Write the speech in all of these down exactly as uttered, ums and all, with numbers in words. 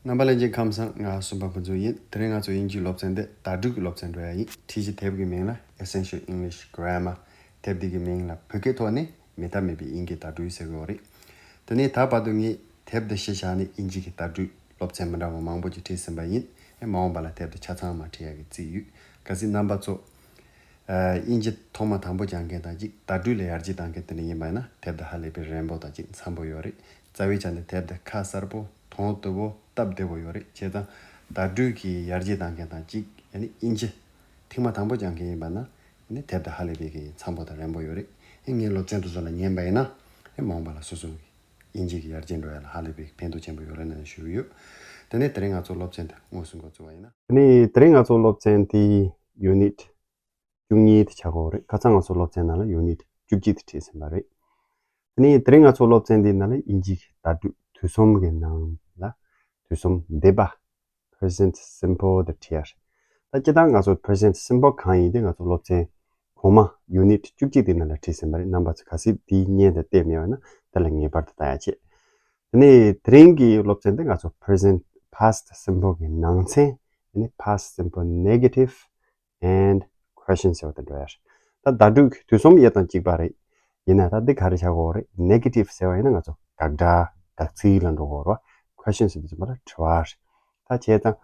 རྣམ་པ་ལྷན་རྒྱས་ཁམས་བཟང་། ང་གསུམ་པ་ཕུན་ཚོགས་ཡིན། དེ་རིང་ང་ཚོ་དབྱིན་ཇིའི་སློབ་ཚན་འདི་བརྡ་སྤྲོད་ཀྱི་སློབ་ཚན་འགྲོ་ཡ་ཡིན། ཁྲིད་གཞི་དེབ་ཀྱི་མིང་ལ་Essential English Grammar། དེབ་འདི་གི་མིང་ལ་བོད་སྐད་ཐོག་ནས་མེད་ཐབས་མེད་པའི་དབྱིན་ཇིའི་བརྡ་སྤྲོད་ཟེར་གྱི་ཡོད་རེད། དེ་ནས་ད་བར་དུ་ངས་དེབ་འདི་གཞི་བཞག་ནས་དབྱིན་ཇི་གི་བརྡ་སྤྲོད་སློབ་ཚན་མི་འདྲ་བ་མང་པོ་ཅིག་ཁྲིད་ཟིན་པ་ཡིན། ཨེ་མ་འོངས་པ་ལ་དེབ་འདི་ཆ་ཚང་མ་ཁྲིད་ཡ་གི་རྩིས་ཡོད། གལ་སྲིད་རྣམ་པ་ཚོ་ཨ། དབྱིན་ཇི་ཐོག་མ་དང་པོ་སྦྱང་མཁན་དང་གཅིག་བརྡ་སྤྲོད་ལ་ཡར་རྒྱས་གཏང་མཁན་དེ་འདྲ་ཡིན་པ་ཡིན་ན་དེབ་འདི་ཧ་ལས་པའི་རན་པོ་དང་གཅིག་འཚམ་པོ་ཡོད་རེད། རྩ་བའི་ཆ་ནས་དེབ་འདི་ཁ་གསལ་པོ། དོན་བདེ་པོ། སྟབས་བདེ་པོ་ཡོད་རེད། བྱས་ཙང་བརྡ་སྤྲོད་ཀྱི་ཡར་རྒྱས་གཏང་མཁན་དང་གཅིག་ཨ་ནི་དབྱིན་ཇི་ཐེངས་མ་དང་པོ་སྦྱང་མཁན་ཡིན་པ་ན་ཨ་ནི་དེབ་འདི་ཧ་ལས་པའི་གི་འཚམ་པོ་དང་རན་པོ་ཡོད་རེད། ཨ་ངའི་སློབ་ཚན་དེ་ཚོ་ལ་ཉན་པ་ཡིན་ན་ཨ་མ་འོངས་པ་ལ་སོ་སོ་གི་དབྱིན་ཇི་གི་ཡར་རྒྱས་འགྲོ་ཡ་ལ་ཧ་ལས་པའི་ཕན་ཐོགས་ཆེན་པོ་ཡོད་རེད་ན་ཞུ་གི་ཡོད། དེ་ནས་དེ་རིང་ང་ཚོ་སློབ་ཚན་འདི་དངོས་སུ་འགོ་བཙུགས་པ་ཡིན་ན། དེ་ནས་དེ་རིང་ང་ཚོ་སློབ་ཚན་དེ་ཡུ་ནིཊ་བཅུ་གཉིས་དེ་ཆགས་ཀྱི་ཡོད་རེད། ཁ་སང་ང་ཚོ་སློབ་ཚན་ནང་ལ་ཡུ་ནིཊ་བཅུ་གཅིག་དེ་ཁྲིད་ཟིན་པ་རེད། དེ་ནས་དེ་རིང་ང་ཚོ་སློབ་ཚན་འདིའི་ནང་ལ་དབྱིན་ཇི་གི་བརྡ་སྤྲོད་དུས་གསུམ་གྱི་ནང་ལ་དུས་གསུམ་འདས་པ་present simple དེ་ཁྲིད་ཡ་རེད། ད་སྤྱིར་བཏང་ང་ཚོ་present simple གང་ཡིན་དེ་ང་ཚོ་སློབ་ཚན་གོང་མ་ཡུ་ནིཊ་བཅུ་གཅིག་དེ་ནང་ལ་ཁྲིད་ཟིན་པ་རེད། རྣམ་པ་ཚོ་གལ་སྲིད་དེ་བརྙན་དེ་བལྟས་མེད་པ་ན་དེ་ལ་ངེས་པར་དུ་ལྟ་ཡ་བྱེད། དེ་ནས་དེ་རིང་གི་སློབ་ཚན་དེ་ང་ཚོ་present past simple གི་ནང་ཚན། དེ་ནས་past simple negative and question ཟེར་བ་དེ་འགྲོ་ཡ་རེད། ད་བརྡ་སྤྲོད་ཀྱི་དུས་གསུམ་དབྱེ་སྟངས་གཅིག་པ་རེད། ཡིན་ན་ད་འདི་ག་རེ་ཆགས་ཀྱི་ཡོད་རེད། negative ཟེར་བ་ཡིན་ན་ང་ཚོ་དགག་སྒྲ་དགག་ཚིག་ལ་འགྲོ་གི་ཡོད་རེད་བ། question ཟེར་དུས་ཙམ་པ་ལ་དྲི་བ་རེད། ད་བྱས་ཙང་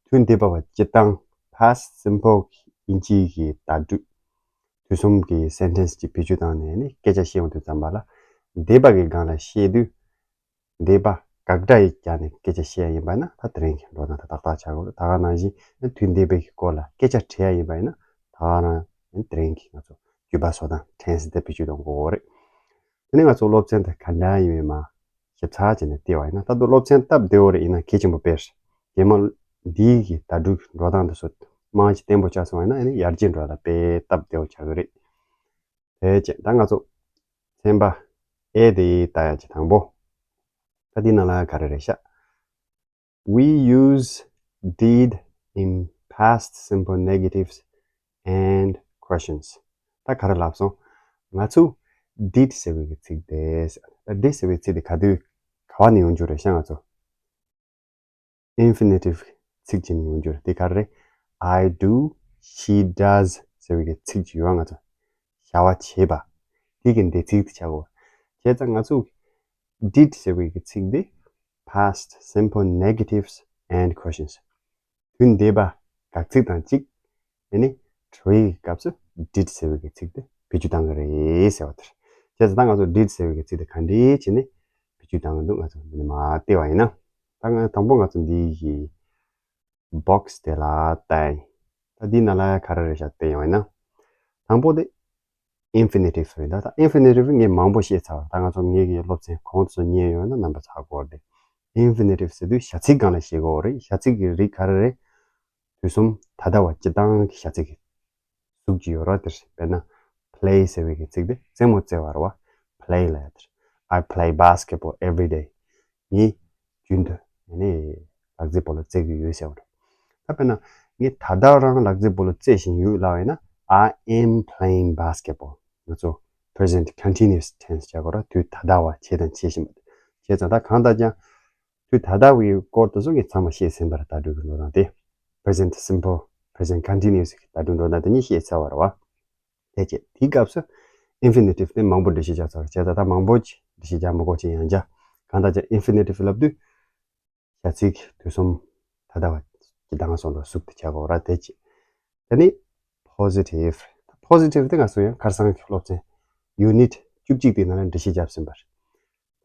དུས་འདས་པ་བ་སྤྱིར་བཏང་past simple དབྱིན་ཇི་གི་བརྡ་སྤྲོད་དུས་གསུམ་གྱི་sentence ཅིག་བེད་སྤྱོད་བཏང་ནས་ནི་སྐད་ཆ་བཤད་ཡོང་དུས་ཙམ་པ་ལ་འདས་པ་གི་སྒང་ལ་བཤད་དུས། འདས་པ་དགག་སྒྲ་ཡིས་བརྒྱབ་ནས་སྐད་ཆ་བཤད་ཡ་ཡིན་པ་ན་ད་དེ་རིང་གི་འགྲོ་སྟངས་དེ་ཏག་ཏག་ཆགས་ཀྱི་ཡོད་རེད། ད་ག་ནང་བཞིན་དུས་འདས་པའི་གི་སྐོར་ལ་སྐད་ཆ་དྲི་ཡ་ཡིན་པ་ཡིན་ན་ད་ག་རང་དེ་རིང་གི་ང་ཚོ་བརྗོད་པ་བཟོ་སྟངས་tense དེ་བེད་སྤྱོད་གཏོང་དགོས་ཀྱི་ཡོད་རེད། དེ་ནས་ང་ཚོ་སློབ་ཚན་དེ་ག་འདྲ་ཡིན་མིན་མ་ཞིབ་ཚགས་བྱས་ནས་བལྟས་པ་ཡིན་ན་ད་དུང་སློབ་ཚན་སྟབས་བདེ་བོ་རེད། ཡིན་ན་གལ་ཆེན་པོ་དཔེ་རེད། རྗེས་མ་འདིའི་གི་བརྡ་སྤྲོད་ཀྱི་འགྲོ་སྟངས་དེ་ཚོ་རྨང་ཅིག་བརྟན་པོ་ཆགས་སོང་བ་ཡིན་ན་ཨ་ནི་ཡར་རྒྱས་འགྲོ་ཡ་ལ་དཔེ་སྟབས་བདེ་བོ་ཆགས་ཀྱི་རེད། དེ་བྱས་ད་ང་ཚོ་ཚན་པ་A དེ་ལྟ་ཡ་ཅིག་དང་པོ། ད་འདི་ནང་ལ་ག་རེ་རེད་ཤག We use did in past simple negatives and questions. ད་ག་རེ་ལབ་སོང་། ང་ཚོ་did ཟེར་བའི་གི་ཚིག་དེ། ད་did ཟེར་བའི་ཚིག་དེ་ག་དུས་ག་བ་ནས་ཡོང་རྒྱུ་རེད་ཤག་ང་ཚོ། infinitive ཚིག་ཅིག་ནས་ཡོང་རྒྱུ་རེད། དེ་ག་རེ་རེད། I do, she does ཟེར་བའི་གི་ཚིག་ཅིག་ཡོད་ང་ཚོ། བྱ་བ་བྱེད་པ། དེ་གི་འདས་ཚིག་དེ་ཆགས་ཀྱི་ཡོད། བྱས་ཙང་ང་ཚོ་did ཟེར་བའི་གི་ཚིག་འདི་past simple negatives and questions དུས་འདས་པ་དགག་ཚིག་དང་གཅིག་ཨ་ནི་དྲི་བའི་སྐབས་སུ་did ཟེར་བའི་གི་ཚིག་དེ་བེད་སྤྱོད་གཏང་གི་རེད་ཟེར་བ་དེ་རེད། བྱས་ཙང་ད་ང་ཚོ་did ཟེར་བའི་གི་ཚིག་དེ་ག་འདྲས་བྱས་ནས་བེད་སྤྱོད་གཏང་གི་འདུག་ང་ཚོ་འདི་ནས་མར་བལྟས་པ་ཡིན་ན། ད་ང་དང་པོ་ང་ཚོ་འདི་གི་box དེ་ལ་བལྟས། ད་འདི་ནང་ལ་ག་རེ་རེད་ཤག་བལྟས་ཡོང་ཡིན་ན། དང་པོ་དེ་infinitive རེད། ད་ད་infinitive ངས་མང་པོ་བཤད་ཚར་བ། ད་ང་ཚོ་ངེད་ཀྱི་སློབ་ཚན་གོང་དུ་སོང་ཉན་ཡོད་ན་རྣམ་པ་ཚོ་ཧ་གོ་བ་རེད། infinitive ཟེར་དུས་བྱ་ཚིག་སྒང་ལ་བཤད་དགོས་རེད། བྱ་ཚིག་གི་རིགས་ག་རེ་རེད། དུས་གསུམ་ད་ལྟ་བ་སྤྱིར་བཏང་གི་བྱ་ཚིག་གི་གཟུགས་ཀྱི་ཡོད་ར་དེ་རེད། དཔེར་ན་play ཟེར་བའི་གི་ཚིག་དེ་རྩེད་མོ་རྩེ་བ་རེད་བ། play ལབ་ཡ་དེ་རེད། I play basketball every day. ངས་རྒྱུན་དུ་ཨ་ནི་ལག་རྩེད་སྤོ་ལོ་རྩེ་གི་ཡོད་ཟེར་བ་རེད། ད་དཔེར་ན་ངས་ད་ལྟ་རང་ལག་རྩེད་སྤོ་ལོ་རྩེ་བཞིན་ཡོད་ལབ་ཡིན་ན། I am playing basketball. ང་ཚོ་present continuous tense བྱ་དགོས་ར། དུས་ད་ལྟ་བ་བྱས་དང་བྱེད་བཞིན་པ། བྱས་ཙང་ད་གང་ལྟར་ཀྱང་དུས་ད་ལྟ་བའི་སྐོར་དེ་ཚོ་ངས་ཚང་མ་བཤད་ཟིན་པ་རེད། བརྡ་སྤྲོད་ཀྱི་འགྲོ་སྟངས་དེ། present simple, present continuous གི་བརྡ་སྤྲོད་འགྲོ་སྟངས་དེ་གཉིས་བཤད་ཚར་བ་རེད་བ། དེ་བྱས་དེའི་སྐབས་སུ་infinitive དེ་མང་པོ་འགྲེལ་བཤད་རྒྱག་ཚར་བ་བྱས་ཙང་ད་མང་པོ་ཅིག་འགྲེལ་བཤད་རྒྱག་མི་དགོས་ཅིག་ཡང་རྒྱག་གང་ལྟར་ཀྱང་infinitive ལབ་དུས་བྱ་ཚིག་དུས་གསུམ་ད་ལྟ་བ་སྤྱིར་བཏང་སོང་འགྲོ་གཟུགས་དེ་བྱ་དགོས་ར། དེ་བྱས་དེ་ནི་positive། positive དེ་ང་ཚོ་ཡང་ཁ་སང་གི་སློབ་ཚན་unit བཅུ་གཅིག་དེའི་ནང་ལ་འགྲེལ་བཤད་བརྒྱབ་ཟིན་པ་རེད།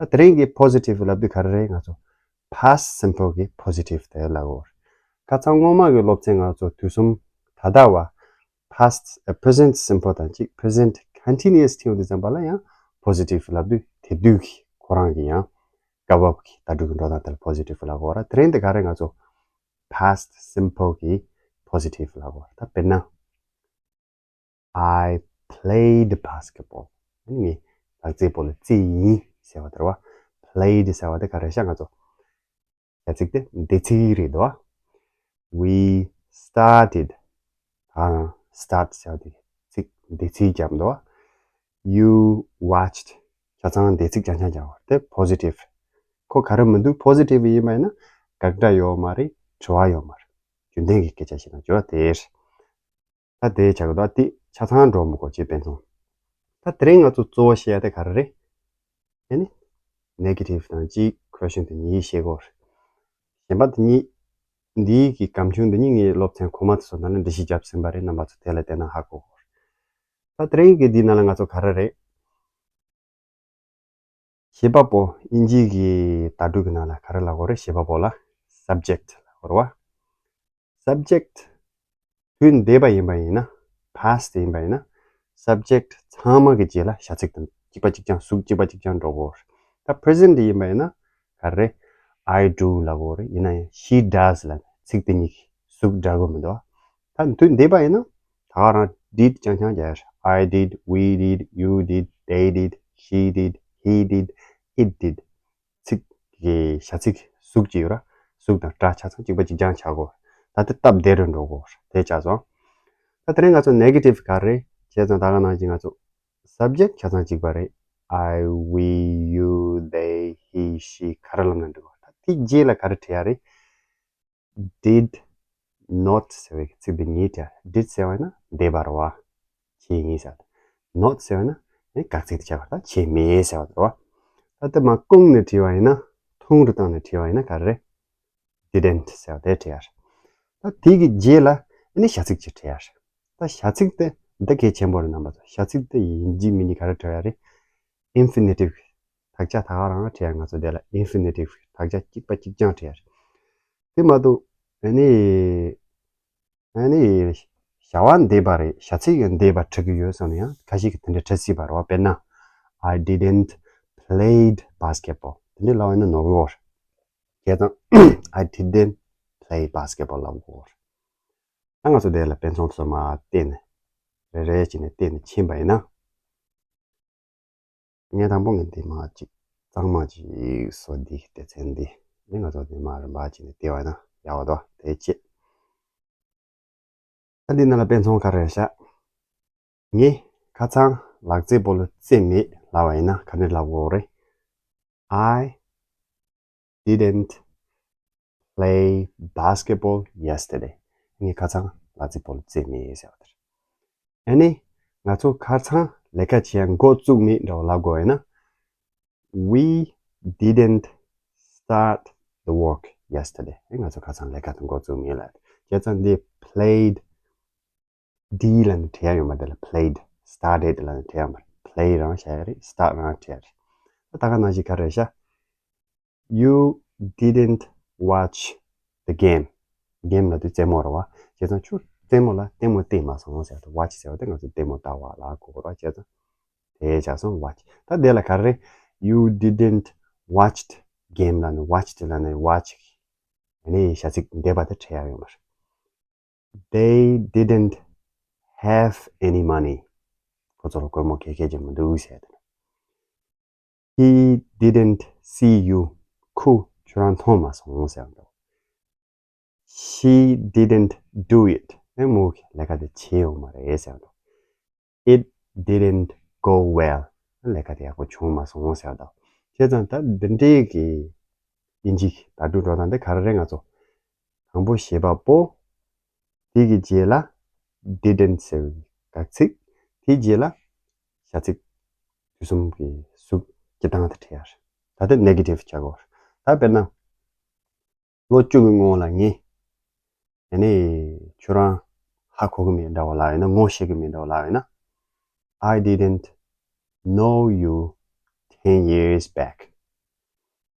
ད་དེ་རིང་གི་positive ལབ་དུས་ག་རེ་རེད། ང་ཚོ་past simple གི་positive དེ་ལབ་དགོས་རེད། ཁ་སང་སྔོན་མ་གི་སློབ་ཚན་ང་ཚོ་དུས་གསུམ་ད་ལྟ་བ་past ཨ། present simple དང་གཅིག present continuous ཐེའུ་དེ་ཙམ་པ་ལ་ཡང་positive ལབ་དུས་དེ་དུས་ཀྱི་ཁོ་རང་གི་ཡང་སྐབས་བབ་ཀྱི་བརྡ་སྤྲོད་ཀྱི་འགྲོ་སྟངས་དེ་ལ་positive ལབ་དགོས་ར། དེ་རིང་དེ་ག་རེ་ང་ཚོ་past simple གི་positive ལབ་དགོས་ར། ད་དཔེར་ན། I played basketball. ངས་ལག་རྩེད་སྤོ་ལོ་རྩེ་ཡིན་ཟེར་བ་དེ་རེད་བ། played ཟེར་བ་དེ་ག་རེ་ཤག་ང་ཚོ་བྱ་ཚིག་དེ་འདས་ཚིག་རེད་དོ། We started. ཨ། start ཟེར་བ་དེ་ཚིག་འདས་ཚིག་རྒྱབ་འདུག You watched. ཆ་ཚང་འདས་ཚིག་རྐྱང་རྐྱང་རྒྱབ་པ་དེ་positive. ཁོ་ག་རེ་མི་འདུག positive ཡིན་པ་ཡིན་ན་ རྒྱག་སྒྲ་ཡོད་མ་རེད། དྲི་བ་ཡོད་མ་རེད། རྒྱུན་ལྡན་གྱི་སྐད་ཆ་ཞིག་ན་བརྗོད་དེ་རེད། ད་དེ་བྱ་དགོས། ད་དེ་ཆ་ཚང་འགྲོ་མི་དགོས་ཅེས་དཔེ་མཚོན། ད་དེ་རིང་ང་ཚོ་གཙོ་བོ་བཤད་ཡ་དེ་ག་རེ་རེད། ཨེ་ནི། negative དང་གཅིག question དེ་གཉིས་བཤད་དགོས་རེད། གཞན་པ་དེ་གཉིས། འདིའི་གི་སྒམ་ཆུང་འདི་གཉིས་ངའི་སློབ་ཚན་གོང་མ་དེ་ཚོ་ནང་ནས་འགྲེལ་བཤད་བརྒྱབ་ཟིན་པ་རེད། རྣམ་པ་ཚོ་དེ་ལ་བལྟས་ན་ཧ་གོ་གི་རེད། ད་དེ་རིང་གི་འདི་ནང་ལ་ང་ཚོ་ག་རེ་རེད། བྱེད་པ་པོ། དབྱིན་ཇིའི་གི་བརྡ་སྤྲོད་ཀྱི་ནང་ལ་ག་རེ་ལབ་དགོས་རེད། བྱེད་པ་པོ་ལ་subject ལབ་དགོས་རེད་བ། subject དུས་འདས་པ་ཡིན་པ་ཡིན་ན། past ཡིན་པ་ཡིན་ན། subject ཚང་མ་གི་རྗེས་ལ་བྱ་ཚིག་དང་གཅིག་པ་གཅིག་རྐྱང་། གཟུགས་གཅིག་པ་གཅིག་རྐྱང་འགྲོ་དགོས་རེད། ད་present ཡིན་པ་ཡིན་ན་ག་རེ། I do ལབ་དགོས་རེད། ཡིན་ན་ཡང་she does ལབ་ཚིག་དེ་གཉིས་ཀྱི་གཟུགས་འདྲ་དགོས་མི་འདུག་ད་དུས་འདས་པ་ཡིན་ན་ད་ག་རང་did རྐྱང་རྐྱང་རྒྱག་ཡ་རེད། I did, we did, you did, they did, she did, he did, it did ཚིག་གི་བྱ་ཚིག་གཟུགས་ཀྱི་ཡོད་ར། གཟུགས་དང་སྒྲ་ཆ་ཚང་གཅིག་པ་གཅིག་རྐྱང་ཆགས་དགོས། ད་དེ་སྟབས་བདེ་རུ་འགྲོ་དགོས། དེ་ཆགས་སོང་། ད་དེ་རིང་ང་ཚོ་negative ག་རེ་བྱས་ཙང་ད་ག་ནང་བཞིན་ང་ཚོ་subject ཆ་ཚང་གཅིག་པ་རེད། I, we, you, they, he, she ག་རེ་ལབ་ན་འགྲིག་གོ། ད་དེ་རྗེས་ལ་ག་རེ་བྲིས་ཡ་རེད། did not ཟེར་བའི་ཚིག་འདི་གཉིས་བྲིས་ཡ། did ཟེར་བ་ཡིན་ན་འདས་པ་རེད་བ། བྱས་ཡིན་ཟེར་བ། not ཟེར་བ་ཡིན་ན་ནི་དགག་ཚིག་དེ་ཆགས་པ་རེད། བྱས་མེད་ཟེར་བ་རེད་བ། ད་ལྟ་མར་བསྐུངས་ནས་བྲིས་པ་ཡིན་ན། ཐུང་རུ་བཏང་ནས་བྲིས་པ་ཡིན་ན་ག་རེ་རེད། didn't ཟེར་བ་དེ་བྲིས་ཡ་རེད། ད་དེ་གི་རྗེས་ལ་ནི་བྱ་ཚིག་ཅིག་བྲིས་ཡ་རེད། ད་བྱ་ཚིག་དེ་འདི་གལ་ཆེན་པོ་རེད། རྣམ་པ་ཚོ། བྱ་ཚིག་དེ་ཡིན་གཅིག་མིན་གཅིག་ག་རེ་བྲིས་ཡ་རེད། infinitive དག་ཆ་ད་ག་རང་བྲིས་ཡ། ང་ཚོ་དེ་ལ་infinitive དག་ཆ་གཅིག་པ་གཅིག་རྐྱང་བྲིས་ཡ་རེད། དེ་མ་གཏོགས་ཨ་ནི། ཨ་ནི། བྱ་བ་འདས་པ་རེད། བྱ་ཚིག་ཡང་འདས་པ་འབྲི་གི་ཡོད་བསམ་ན་ཡང་ཁ་ཤས་ཀྱིས་དེ་འདྲ་འབྲི་སྲིད་པ་རེད་བ། དཔེར་ན། I didn't played basketball དེ་འདྲ་ལབ་པ་ཡིན་ན་ནོར་གི་ཡོད་རེད། བྱས་ཙང་I didn't play basketball ལབ་དགོས་རེད། ད་ང་ཚོ་དེ་ལ་དཔེ་མཚོན་ཚོ་མར་བལྟས་ནས། རེ་རེ་བྱས་ནས་བལྟས་ནས་ཕྱིན་པ་ཡིན་ན། ངས་དང་པོ་ངས་འདི་མར་ཅིག་གཙང་མ་ཅིག་བཟོ། འདི་སྡེ་ཚན་འདི་ནི་ང་ཚོ་འདི་མར་རིམ་པ་བྱས་ནས་བལྟས་པ་ཡིན་ན་ཡག་པོ་འདུག་དེ་བྱས། ད་འདི་ནང་ལ་དཔེ་མཚོན་ག་རེ་བཞག་ངས་ཁ་སང་ལག་རྩེད་སྤོ་ལོ་རྩེས་མེད་ལབ་པ་ཡིན་ན་ག་འདྲ་ལབ་དགོས་རེད། I didn't play basketball yesterday. ངས་ཁ་སང་ལག་རྩེད་སྤོ་ལོ་རྩེས་མེད་ཟེར་བ་དེ་རེད། ཨ་ནི། ང་ཚོ་ཁ་སང་ལས་ཀ་བྱེད་ཡ་འགོ་བཙུགས་མེད་འདྲ་བོ་ལབ་དགོས་ཡིན་ན། We didn't start the work yesterday. ཨེ། ང་ཚོ་ཁ་སང་ལས་ཀ་དེ་འགོ་བཙུགས་མེད་ལབ། བྱས་ཙང་འདི་played ལབ་ནས་བྲིས་ཡ་ཡོད་མ་རེད། དེ་ལ་played། started ལབ་ནས་བྲིས་ཡ་མ་རེད། play རང་བྱས་ཡ་རེད། start རང་བྲིས་ཡ་རེད། ད་ག་ནང་བཞིན་ག་རེ་བྱ། You didn't watch the game. game ལབ་དུས་རྩེད་མོ་རེད་བ། བྱས་ཙང་ཁྱོད་རྩེད་མོ་ལ་ལྟད་མོ་བལྟས་མ་སོང་ཟེར་ཏེ། watch ཟེར་བ་དེ་ང་ཚོ་ལྟད་མོ་ལྟ་བ་ལ་གོ་དགོས་རེད་བ། བྱས་ཙང་དེ་བྱས་སོང་། watch། ད་དེ་ལ་ག་རེ། You didn't watched game ལབ་ནས། watched ལབ་ནས་watch ནས་བྱ་ཚིག་འདས་པ་དེ་འབྲི་ཡ་ཡོད་མ་རེད། They didn't have any money. ཁོ་ཚོར་སྒོར་མོ་ག་གེ་ཅིག་མི་འདུག་ཟེར་ཏེ། He didn't see you. ཁོས་ཁྱོད་རང་མཐོང་མ་སོང་ཟེར་བ་འདུག She didn't do it. ཨེ། མོས་ལས་ཀ་དེ་བྱས་ཡོད་མ་རེད་ཟེར་བ་འདུག It didn't go well. ལས་ཀ་དེ་ཡག་པོ་བྱུང་མ་སོང་ཟེར་བ་དང་། བྱས་ཙང་ད་འདི་འདྲའི་གི་དབྱིན་ཇིའི་བརྡ་སྤྲོད་འགྲོ་སྟངས་དེ་ག་རེ་རེད། ང་ཚོ་དང་པོ་བྱེད་པ་པོ། དེ་གི་རྗེས་ལ་didn't ཟེར་བའི་དགག་ཚིག་དེའི་རྗེས་ལ་བྱ་ཚིག་དུས་གསུམ་གྱི་གཟུགས་སྤྱིར་བཏང་དེ་འབྲི་ཡ་རེད། ད་དེ་negative བྱ་དགོས་རེད། ད་དཔེར་ན། ལོ་བཅུ་གི་སྔོན་ལ་ངས། ཨ་ནི། ཁྱོད་རང་ཧ་གོ་གི་མེད་འདྲ་བོ་ལབ་ཡོད་ན། ངོ་ཤེས་གི་མེད་འདྲ་བོ་ལབ་ཡོད་ན། I didn't know you ten years back.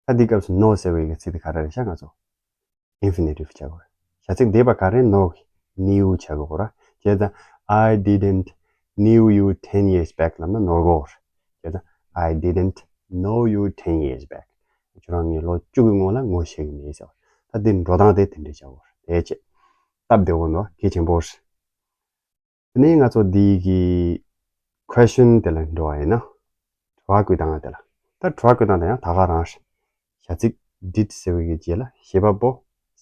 ད་འདི་སྐབས་སུ་know ཟེར་བའི་གི་ཚིག་དེ་ག་རེ་རེད་ཤག་ང་ཚོ་infinitive བྱ་དགོས་རེད། བྱ་ཚིག་འདས་པ་ག་རེ། know གི་knew བྱ་དགོས་རེད། བྱས་ཙང་I didn't knew you ten years back ལབ་ན་ནོར་གོ་རེད། བྱས་ཙང་I didn't know you ten years back. ཁྱོད་རང་ངས་ལོ་བཅུ་གི་སྔོན་ལ་ངོ་ཤེས་གི་མེད་ཟེར་བ། ད་འདི་འགྲོ་སྟངས་དེ་དེ་འདྲས་བྱ་དགོས་རེད། དེ་བྱས། སྟབས་བདེ་བོ་འདུག་གལ་ཆེན་པོ་རེད། དེ་ནས་ང་ཚོ་འདི་གི་question དེ་ལ་འགྲོ་བ་ཡིན་ན། དྲི་བ་བཀོད་སྟངས་དེ་ལ། ད་དྲི་བ་བཀོད་སྟངས་དེ་ཡང་ད་ག་རང་རེད། བྱ་ཚིག་did ཟེར་བའི་གི་རྗེས་ལ་བྱེད་པ་པོ།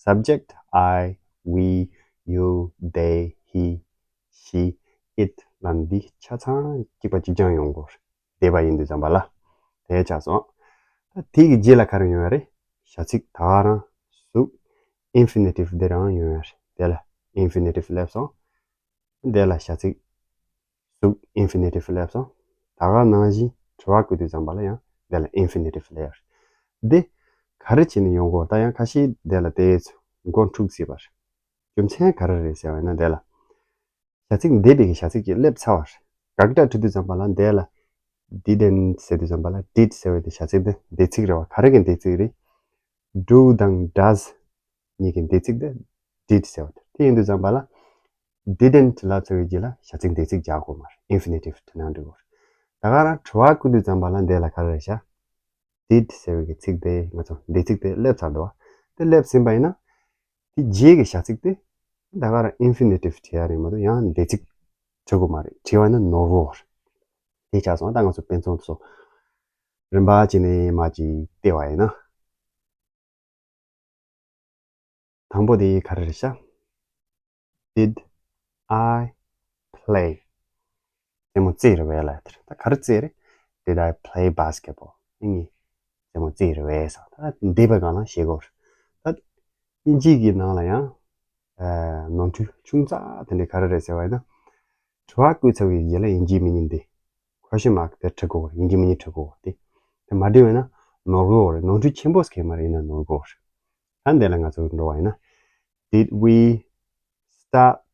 subject I, we, you, they, he, she, it ལབ་འདི་ཆ་ཚང་གཅིག་པ་གཅིག་རྐྱང་ཡོང་དགོས་རེད། འདས་པ་ཡིན་དུས་ཙམ་པ་ལ། དེ་ཆགས་སོང་། ད་དེ་གི་རྗེས་ལ་ག་རེ་ཡོང་ཡ་རེད། བྱ་ཚིག་ད་ག་རང་ གཟུགས་infinitive འདི་རང་ཡོང་ཡ་རེད། དེ་ལ་infinitive སླེབས་སོང་། དེ་ལ་བྱ་ཚིག་གཟུགས་infinitive སླེབས་སོང་། ད་ག་ནང་བཞིན་དྲི་བ་བཀོད་དུས་ཙམ་པ་ལ་ཡང་དེ་ལ་infinitive སླེབས་ཡ་རེད། འདི་ག་རེ་བྱས་ནས་ཡོང་གི་ཡོད། ད་ཡང་ཁ་ཤས་དེ་ལ་དེ་མགོ་འཁྲུག་སྲིད་པ་རེད། རྒྱུ་མཚན་ག་རེ་རེད་ཟེར་བ་ཡིན་ན། དེ་ལ་བྱ་ཚིག་འདས་པའི་གི་བྱ་ཚིག་ཅིག་སླེབས་ཚར་བ་རེད། དགག་སྒྲ་འབྲི་དུས་ཙམ་པ་ལ་འདས་ལ་didn't ཟེར་དུས་ཙམ་པ་ལ་did ཟེར་བའི་དེ་བྱ་ཚིག་དེ་འདས་ཚིག་རེད་བ། ག་རེ་གི་འདས་ཚིག་རེད། do དང་does གཉིས་ཀྱི་འདས་ཚིག་དེ་did ཟེར་བ་དེ། དེ་ཡིན་དུས་ཙམ་པ་ལ་didn't ལབ་ཚར་བའི་རྗེས་ལ་བྱ་ཚིག་འདས་ཚིག་རྒྱག་དགོས་མ་རེད། infinitive བྲིས་ན་འགྲིག་གོ་རེད། ད་ག་རང་དྲི་བ་བཀོད་དུས་ཙམ་པ་ལ་འདས་ལ་ག་རེ་རེད་ཤག did ཟེར་བའི་གི་ཚིག་དེ་ང་ཚོ་འདས་ཚིག་དེ་སླེབས་ཚར་འདུག་བ། དེ་སླེབས་ཟིན་པ་ཡིན་ན་དེ་རྗེས་ཀྱི་བྱ་ཚིག་དེ་ད་ག་རང་infinitive བྲིས་ཡ་རེད་མ་གཏོགས་ཡང་འདས་ཚིག་བྲི་དགོས་མ་རེད། བྲིས་པ་ཡིན་ན་ནོར་གོ་རེད། དེ་ཆགས་སོང་། ད་ང་ཚོ་དཔེ་མཚོན་ཚོ་རིམ་པ་བྱས་ནས་མར་ཅིག་བལྟས་པ་ཡིན་ན། དང་པོ་དེ་ག་རེ་རེད་ཤག did I play རྩེད་མོ་རྩེས་རེད་པས་ལབ་དེ་རེད། ད་ག་རེ་རྩེས་རེད། did I play basketball ངས་རྩེད་མོ་རྩེས་རེད་པས་ཟེར། ད་འདས་པའི་སྒང་ལ་བཤད་དགོས་རེད། ད་དབྱིན་ཇིའི་གི་ནང་ལ་ཡང་ནོར་འཁྲུལ་ཆུང་ཙག་དེ་འདྲ་ག་རེ་རེད་ཟེར་བ་ཡིན་ན། དྲི་བ་བཀོད་ཚར་བའི་རྗེས་ལ་ཡིན་གཅིག་མིན་གཉིས་འདི་question mark དེ་འབྲི་དགོས་རེད། ཡིན་གཅིག་མིན་གཉིས་འབྲི་དགོས་རེད། དེ་མ་འབྲི་བས་ན་ནོར་གོ་རེད། ནོར་འཁྲུལ་ཆེན་པོ་ཟེར་མ་རེད། ཡིན་ན་ནོར་གོ་རེད། ད་འདི་ལ་ང་ཚོ་འགྲོ་བ་ཡིན་ན། Did we start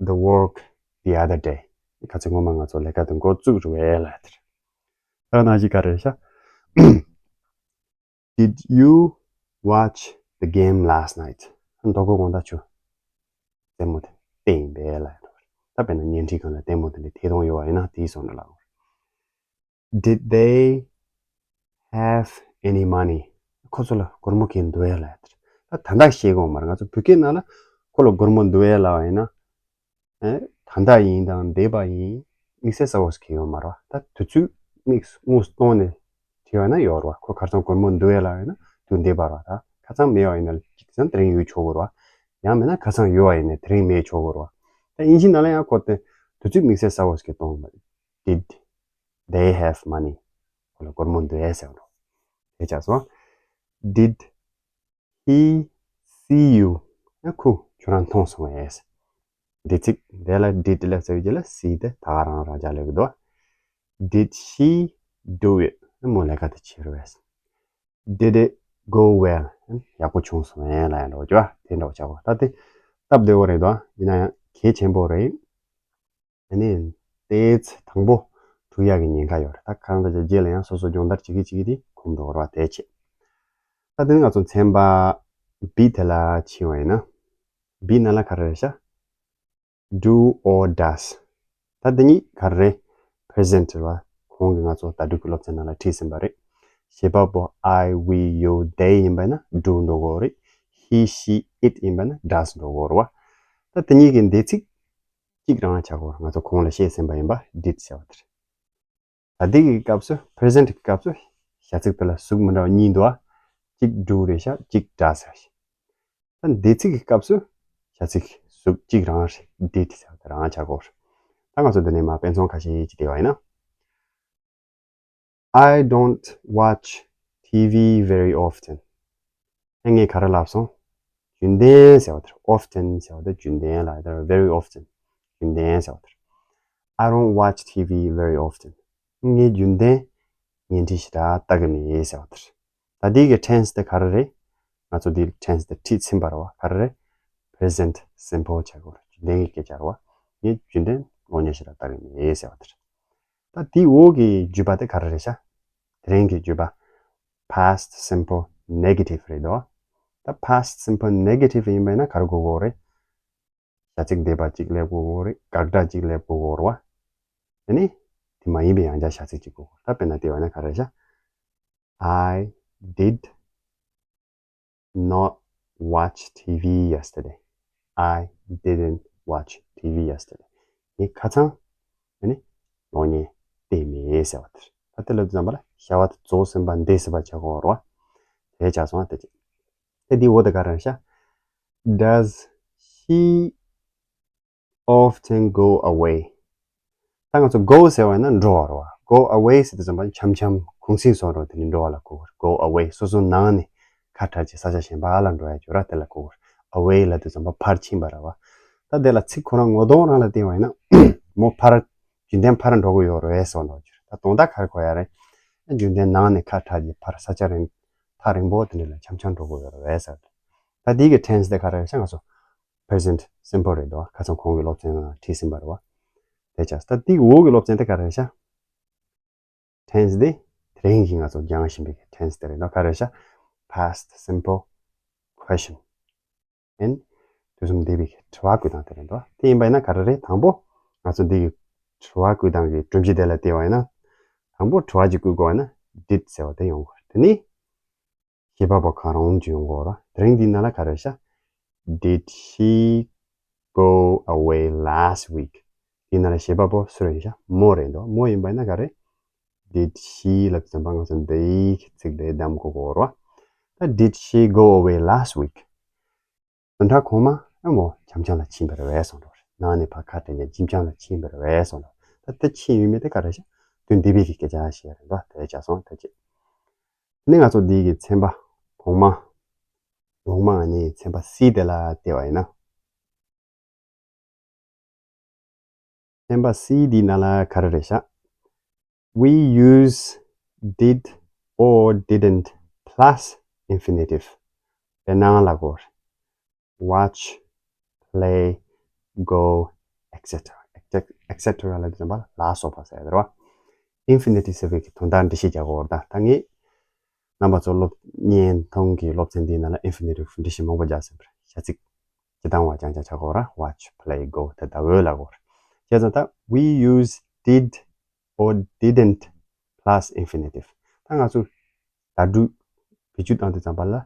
the work the other day? ག་ཚོད་སྔོན་མ་ང་ཚོ་ལས་ཀ་དེ་འགོ་བཙུགས་རེད་པས་ལབ་དེ་རེད། ད་ནང་བཞིན་ག་རེ་རེད་ཤག Did you watch the game last night? མདོ་དགོང་དག་ཁྱོད་རྩེད་མོ་དེ་བལྟས་ཡིན་པས་ལབ་ཡོད་རེད། ད་དཔེར་ན་བརྙན་འཕྲིན་སྒང་ལ་ལྟད་མོ་དེ་འདྲ་ཐད་གཏོང་ཡོད་པ་ཡིན་ན་དེའི་བཟོ་འདྲ་ལབ་དགོས་རེད། Did they have any money? ཁོ་ཚོ་ལ་སྒོར་མོ་གང་འདུག་པས་ལབ་ཡོད་རེད། ད་ད་ལྟ་བཤད་དགོས་མ་རེད། ང་ཚོ་བོད་སྐད་ནང་ལ་ཁོ་ལ་སྒོར་མོ་འདུག་པས་ལབ་པ་ཡིན་ན། ཨེ། ད་ལྟ་ཡིན་དང་འདས་པ་ཡིན། དམིགས་བསལ་གསལ་པོ་ཞིག་ཡོད་མ་རེད་པ། ད་དུས་ཚོད་དམིགས་དངོས་སྟོང་ནས་བྲིས་པ་ན་ཡོད་རེད་པ། ཁོ་ཁ་སང་སྒོར་མོ་འདུག་པས་ལབ་ཡོད་ན་དུས་འདས་པ་རེད་པ། ད་ཁ་སང་མེད་པ་ཡིན་ན་ཁ་སང་དེ་རིང་ཡོད་ཆོག་གི་རེད་པ། ཡང་མིན་ན་ཁ་སང་ཡོད་པ་ཡིན་ན་དེ་རིང་མེད་ཆོག་གི་རེད་པ། ད་དབྱིན་ཇི་ནང་ལ་ཡང་ཁོ་དེ་དུས་ཚོད་དམིགས་བསལ་གསལ་པོ་ཞིག་གཏོང་གི་མ་རེད། Did they have money? ཁོ་ལ་སྒོར་མོ་འདུག་པས་ཟེར་བ་རེད། དེ་ཆགས་སོང་། Did he see you? ཡ་ཁོས་ཁྱོད་རང་མཐོང་སོང་ངས། འདས་ཚིག་དེ་ལ་did སླེབས་ཚར་བའི་རྗེས་ལ་see དེ་ད་ག་རང་རང་འཇགས་སླེབས་ཀྱི་འདུག Did she do it? མོས་ལས་ཀ་དེ་བྱས་རེད་པས། Did it go well? ཡག་པོ་བྱུང་སོང་ངས་ལབ་ཡ་འདྲ་བོ་ཅིག་པ། དེ་འདྲ་བོ་ཆགས་པ། ད་དེ་སྟབས་བདེ་པོ་རེད་འདུག་ཡིན་ན་ཡང་གལ་ཆེན་པོ་རེད། དེ་ནས་དེའི་ཚེ་དང་པོ་འཁྲུག་ཡག་གི་ཉེན་ཁ་ཡོད་རེད། ད་གང་ལྟར་ཀྱང་རྗེས་ལ་ཡང་སོ་སོ་སྦྱོང་བརྡར་བྱེད་ཀྱི་བྱེད་ཀྱི་དེ་གོམས་འགྲོ་བར་བ་དེ་བྱེད། ད་དེ་ནས་ང་ཚོ་ཚན་པ་B དེ་ལ་ཕྱིན་པ་ཡིན་ན། B ནང་ལ་ག་རེ་རེད་ཤག Do or does? ད་འདི་གཉིས་ག་རེ་རེད། Present རེད་པ། གོང་གི་ང་ཚོ་ད་དུང་གི་སློབ་ཚན་ནང་ལ་བྲིས་ཟིན་པ་རེད། བྱེད་པ་པོ་I, we, you, they ཡིན་པ་ན་do འགྲོ་གི་རེད། He, she, it ཡིན་པ་ན་does འགྲོ་གི་རེད་པ། ད་དེ་གཉིས་ཀྱི་འདས་ཚིག་གཅིག་རང་ཆགས་ཀྱི་ཡོད་རེད། ང་ཚོ་གོང་ལ་བཤད་ཟིན་པ་ཡིན་པ་did ཟེར་བ་དེ་རེད། ད་ལྟའི་གི་སྐབས་སུ་present གི་སྐབས་སུ་བྱ་ཚིག་དེ་ལ་གཟུགས་མི་འདྲ་བ་གཉིས་འདུག་པ། གཅིག་do རེད་ཤག་གཅིག་does རེད་ཤག་ད་འདས་ཚིག་གི་སྐབས་སུ་བྱ་ཚིག་གཟུགས་གཅིག་རང་རེད། did ཟེར་བ་དེ་རང་ཆགས་ཀྱི་ཡོད་རེད། ད་ང་ཚོ་འདི་ནས་མར་དཔེ་མཚོན་ཁ་ཤས་ཅིག་བལྟས་པ་ཡིན་ན། I don't watch T V very often. ཨ་ངས་ག་རེ་ལབ་སོང་། རྒྱུན་ལྡན་ཟེར་བ་དེ་རེད། Often ཟེར་བ་དེ་རྒྱུན་ལྡན་ལ་དེ་very often རྒྱུན་ལྡན་ཟེར་བ་དེ་རེད། I don't watch T V very often. ངས་རྒྱུན་ལྡན་བརྙན་འཕྲིན་ཞེ་དྲག་ལྟ་གི་མེད་ཟེར་བ་དེ་རེད། ད་འདི་གི་tense དེ་ག་རེ་རེད། ང་ཚོ་འདི་tense དེ་ཁྲིད་ཟིན་པ་རེད་པ། ག་རེ་རེད། Present simple བྱ་དགོས་རེད། རྒྱུན་ལྡན་གྱི་སྐད་ཆ་རེད་པ། ངས་རྒྱུན་ལྡན་གློག་བརྙན་ཞེ་དྲག་ལྟ་གི་མེད་ཟེར་བ་དེ་རེད། ད་དེའི་འོག་གི་བརྗོད་པ་དེ་ག་རེ་རེད་ཤག་དེ་རིང་གི་བརྗོད་པ་past simple negative རེད་དོ། ད་past simple negative ཡིན་པ་ཡིན་ན་ག་རེ་དགོས་ཀྱི་ཡོད་རེད། བྱ་ཚིག་འདས་པ་གཅིག་སླེབས་དགོས་ཀྱི་ཡོད་རེད། དགག་སྒྲ་གཅིག་སླེབས་དགོས་ཀྱི་ཡོད་རེད་པ། དེ་ནས་དེ་མ་ཡིན་པའི་ཡང་བསྐྱར་བྱ་ཚིག་གཅིག་དགོས་ཀྱི་ཡོད་རེད། ད་དཔེར་ན་དེ་བ་ན་ག་རེ་རེད་ཤག I did not watch T V yesterday. I didn't watch T V yesterday. ངས་ཁ་སང་ཨ་ནི་གློག་བརྙན་བལྟས་མེད་ཟེར་བ་དེ་རེད། ད་དེ་ལབ་དུས་ཙམ་པ་ལ་བྱ་བ་དེ་རྫོགས་ཟིན་པ་འདས་ཟིན་པ་བྱ་དགོས་རེད་པ། དེ་ཆགས་སོང་བ་དེ་ཅིག་དེ་འདིའི་འོག་དེ་ག་རེ་རེད་ཤག Does she often go away? ད་ང་ཚོ་go ཟེར་བ་ཡིན་ན་འགྲོ་བ་རེད་པ། go away ཟེར་དུས་ཙམ་པ་འཆམ་འཆམ་གུང་སེང་སོང་རོགས་དེ་ནི་འགྲོ་བ་ལ་གོ་གི་རེད། go away སོ་སོ་ནང་ནས་ ཁ་བྲལ་གྱི་ས་ཆ་གཞན་པ་ལ་འགྲོ་ཡ་ཅིག་ཡོད་ར། དེ་ལ་གོ་དགོས་རེད། Away ལབ་དུས་ཙམ་པ་ཕར་ཕྱིན་པ་རེད་བ། ད་དེ་ལ་ཚིག་ཁོ་རང་ངོ་གདོང་རང་ལ་བལྟས་པ་ཡིན་ན་མོ་ཕར་རྒྱུན་ལྡན་ཕར་འགྲོ་གི་ཡོད་རེད་ཟེར་འགྲོ་གི་རེད། ད་དོན་དག་ག་རེ་གོ་ཡ་རེད། རྒྱུན་ལྡན་ནང་ནས་ཁ་བྲལ་གྱི་ཕར་ས་ཆ་རིང་ཐག་རིང་པོ་དེ་འདྲ་ལ་འཆམ་འཆམ་འགྲོ་གི་ཡོད་རེད་ཟེར། ད་དེ་གི་tense དེ་ག་རེ་རེད་ཤག་ང་ཚོ་present simple རེད་འདུག་ཁ་སང་གོང་གི་སློབ་ཚན་ནང་བྲིས་ཟིན་པ་རེད་བ། དེ་ཆགས་ད་དེ་གི་འོག་གི་སློབ་ཚན་དེ་ག་རེ་རེད་ཤག tense དེ་དེ་རིང་གི་ང་ཚོ་སྦྱང་བཞིན་པའི་tense དེ་རེད་འདུག་ག་རེ་རེད་ཤག past simple question and དུས་གསུམ་འདས་པའི་དྲི་བ་བཀོད་སྟངས་དེ་རེད་འདུག་དེ་ཡིན་པ་ཡིན་ན་ག་རེ་རེད། དང་པོ་ང་ཚོ་འདི་གི་དྲི་བ་བཀོད་སྟངས་ཀྱི་སྒྲོམ་གཞི་དེ་ལ་བལྟས་པ་ཡིན་ན། དང་པོ་དྲི་བ་ཅིག་བཀོད་དགོས་པ་ཡིན་ན་did ཟེར་བ་དེ་ཡོང་དགོས་རེད། དེ་ནི་བྱེད་པ་པོ་གང་རུང་ཅིག་ཡོང་དགོས་རེད། དེ་རིང་འདིའི་ནང་ལ་ག་རེ་ཤག did she go away last week? དེའི་ནང་ལ་བྱེད་པ་པོ་སུ་རེད་ཤག་མོ་རེད་འདུག་མོ་ཡིན་པ་ཡིན་ན་ག་རེ། did she ལབ་ཙམ་པ་ང་ཚོ་འདིའི་ཚིག་དེ་གདམ་དགོས་ཀྱི་ཡོད་རེད་བ། ད་did she go away last week? བདུན་ཕྲག་གོང་མ་ཨ་མོ་འཆམ་འཆམ་ལ་ཕྱིན་པ་རེད་པས་གསུངས་འདུག་ནང་ནས་ཕར་ཁ་བྲལ་ནས་འཆམ་འཆམ་ལ་ཕྱིན་པ་རེད་པས་གསུངས་འདུག་ད་ལྟ་ཕྱིན་ཡོད་མེད་དེ་ག་རེ་ཤག་དུས་འདས་པའི་གི་སྐད་ཆ་བཤད་རེད་འདུག་དེ་ཆགས་སོང་། ད་ཅི་ནི་ང་ཚོ་འདི་གི་ཚན་པ་གོང་མ་གོང་མ་ནི་ཚན་པ་C དེ་ལ་བལྟས་པ་ཡིན་ན། ཚན་པ་C འདིའི་ནང་ལ་ག་རེ་རེད་ཤག We use did or didn't plus infinitive དཔེར་ན་ལ་གོ watch, play, go, et cetera, et cetera ལ་དེ་ཚོ་ལ་སོགས་པ་ཟེར་ཡ་རེད་བ། infinitive ཟེར་བའི་གི་དོན་དག་འགྲེལ་བཤད་རྒྱག་དགོས་རེད་ད། ད་ངས་རྣམ་པ་ཚོ་སློབ་བརྙན་ཐུང་གི་སློབ་ཚན་འདིའི་ནང་ལ་infinitive འགྲེལ་བཤད་མང་པོ་རྒྱག་ཟིན་པ་རེད། བྱ་ཚིག་སྤྱི་བཏང་བ་རྐྱང་རྐྱང་ཆགས་ཀྱི་ཡོད་རེད། watch, play, go དེ་ལྟ་བུ་ལ་གོ་རེད། བྱས་ཙང་ད་we use did or didn't plus infinitive ད་ང་ཚོ་ད་སྒྲུབ་བེད་སྤྱོད་བཏང་དུས་ཙམ་པ་ལ་ཨ་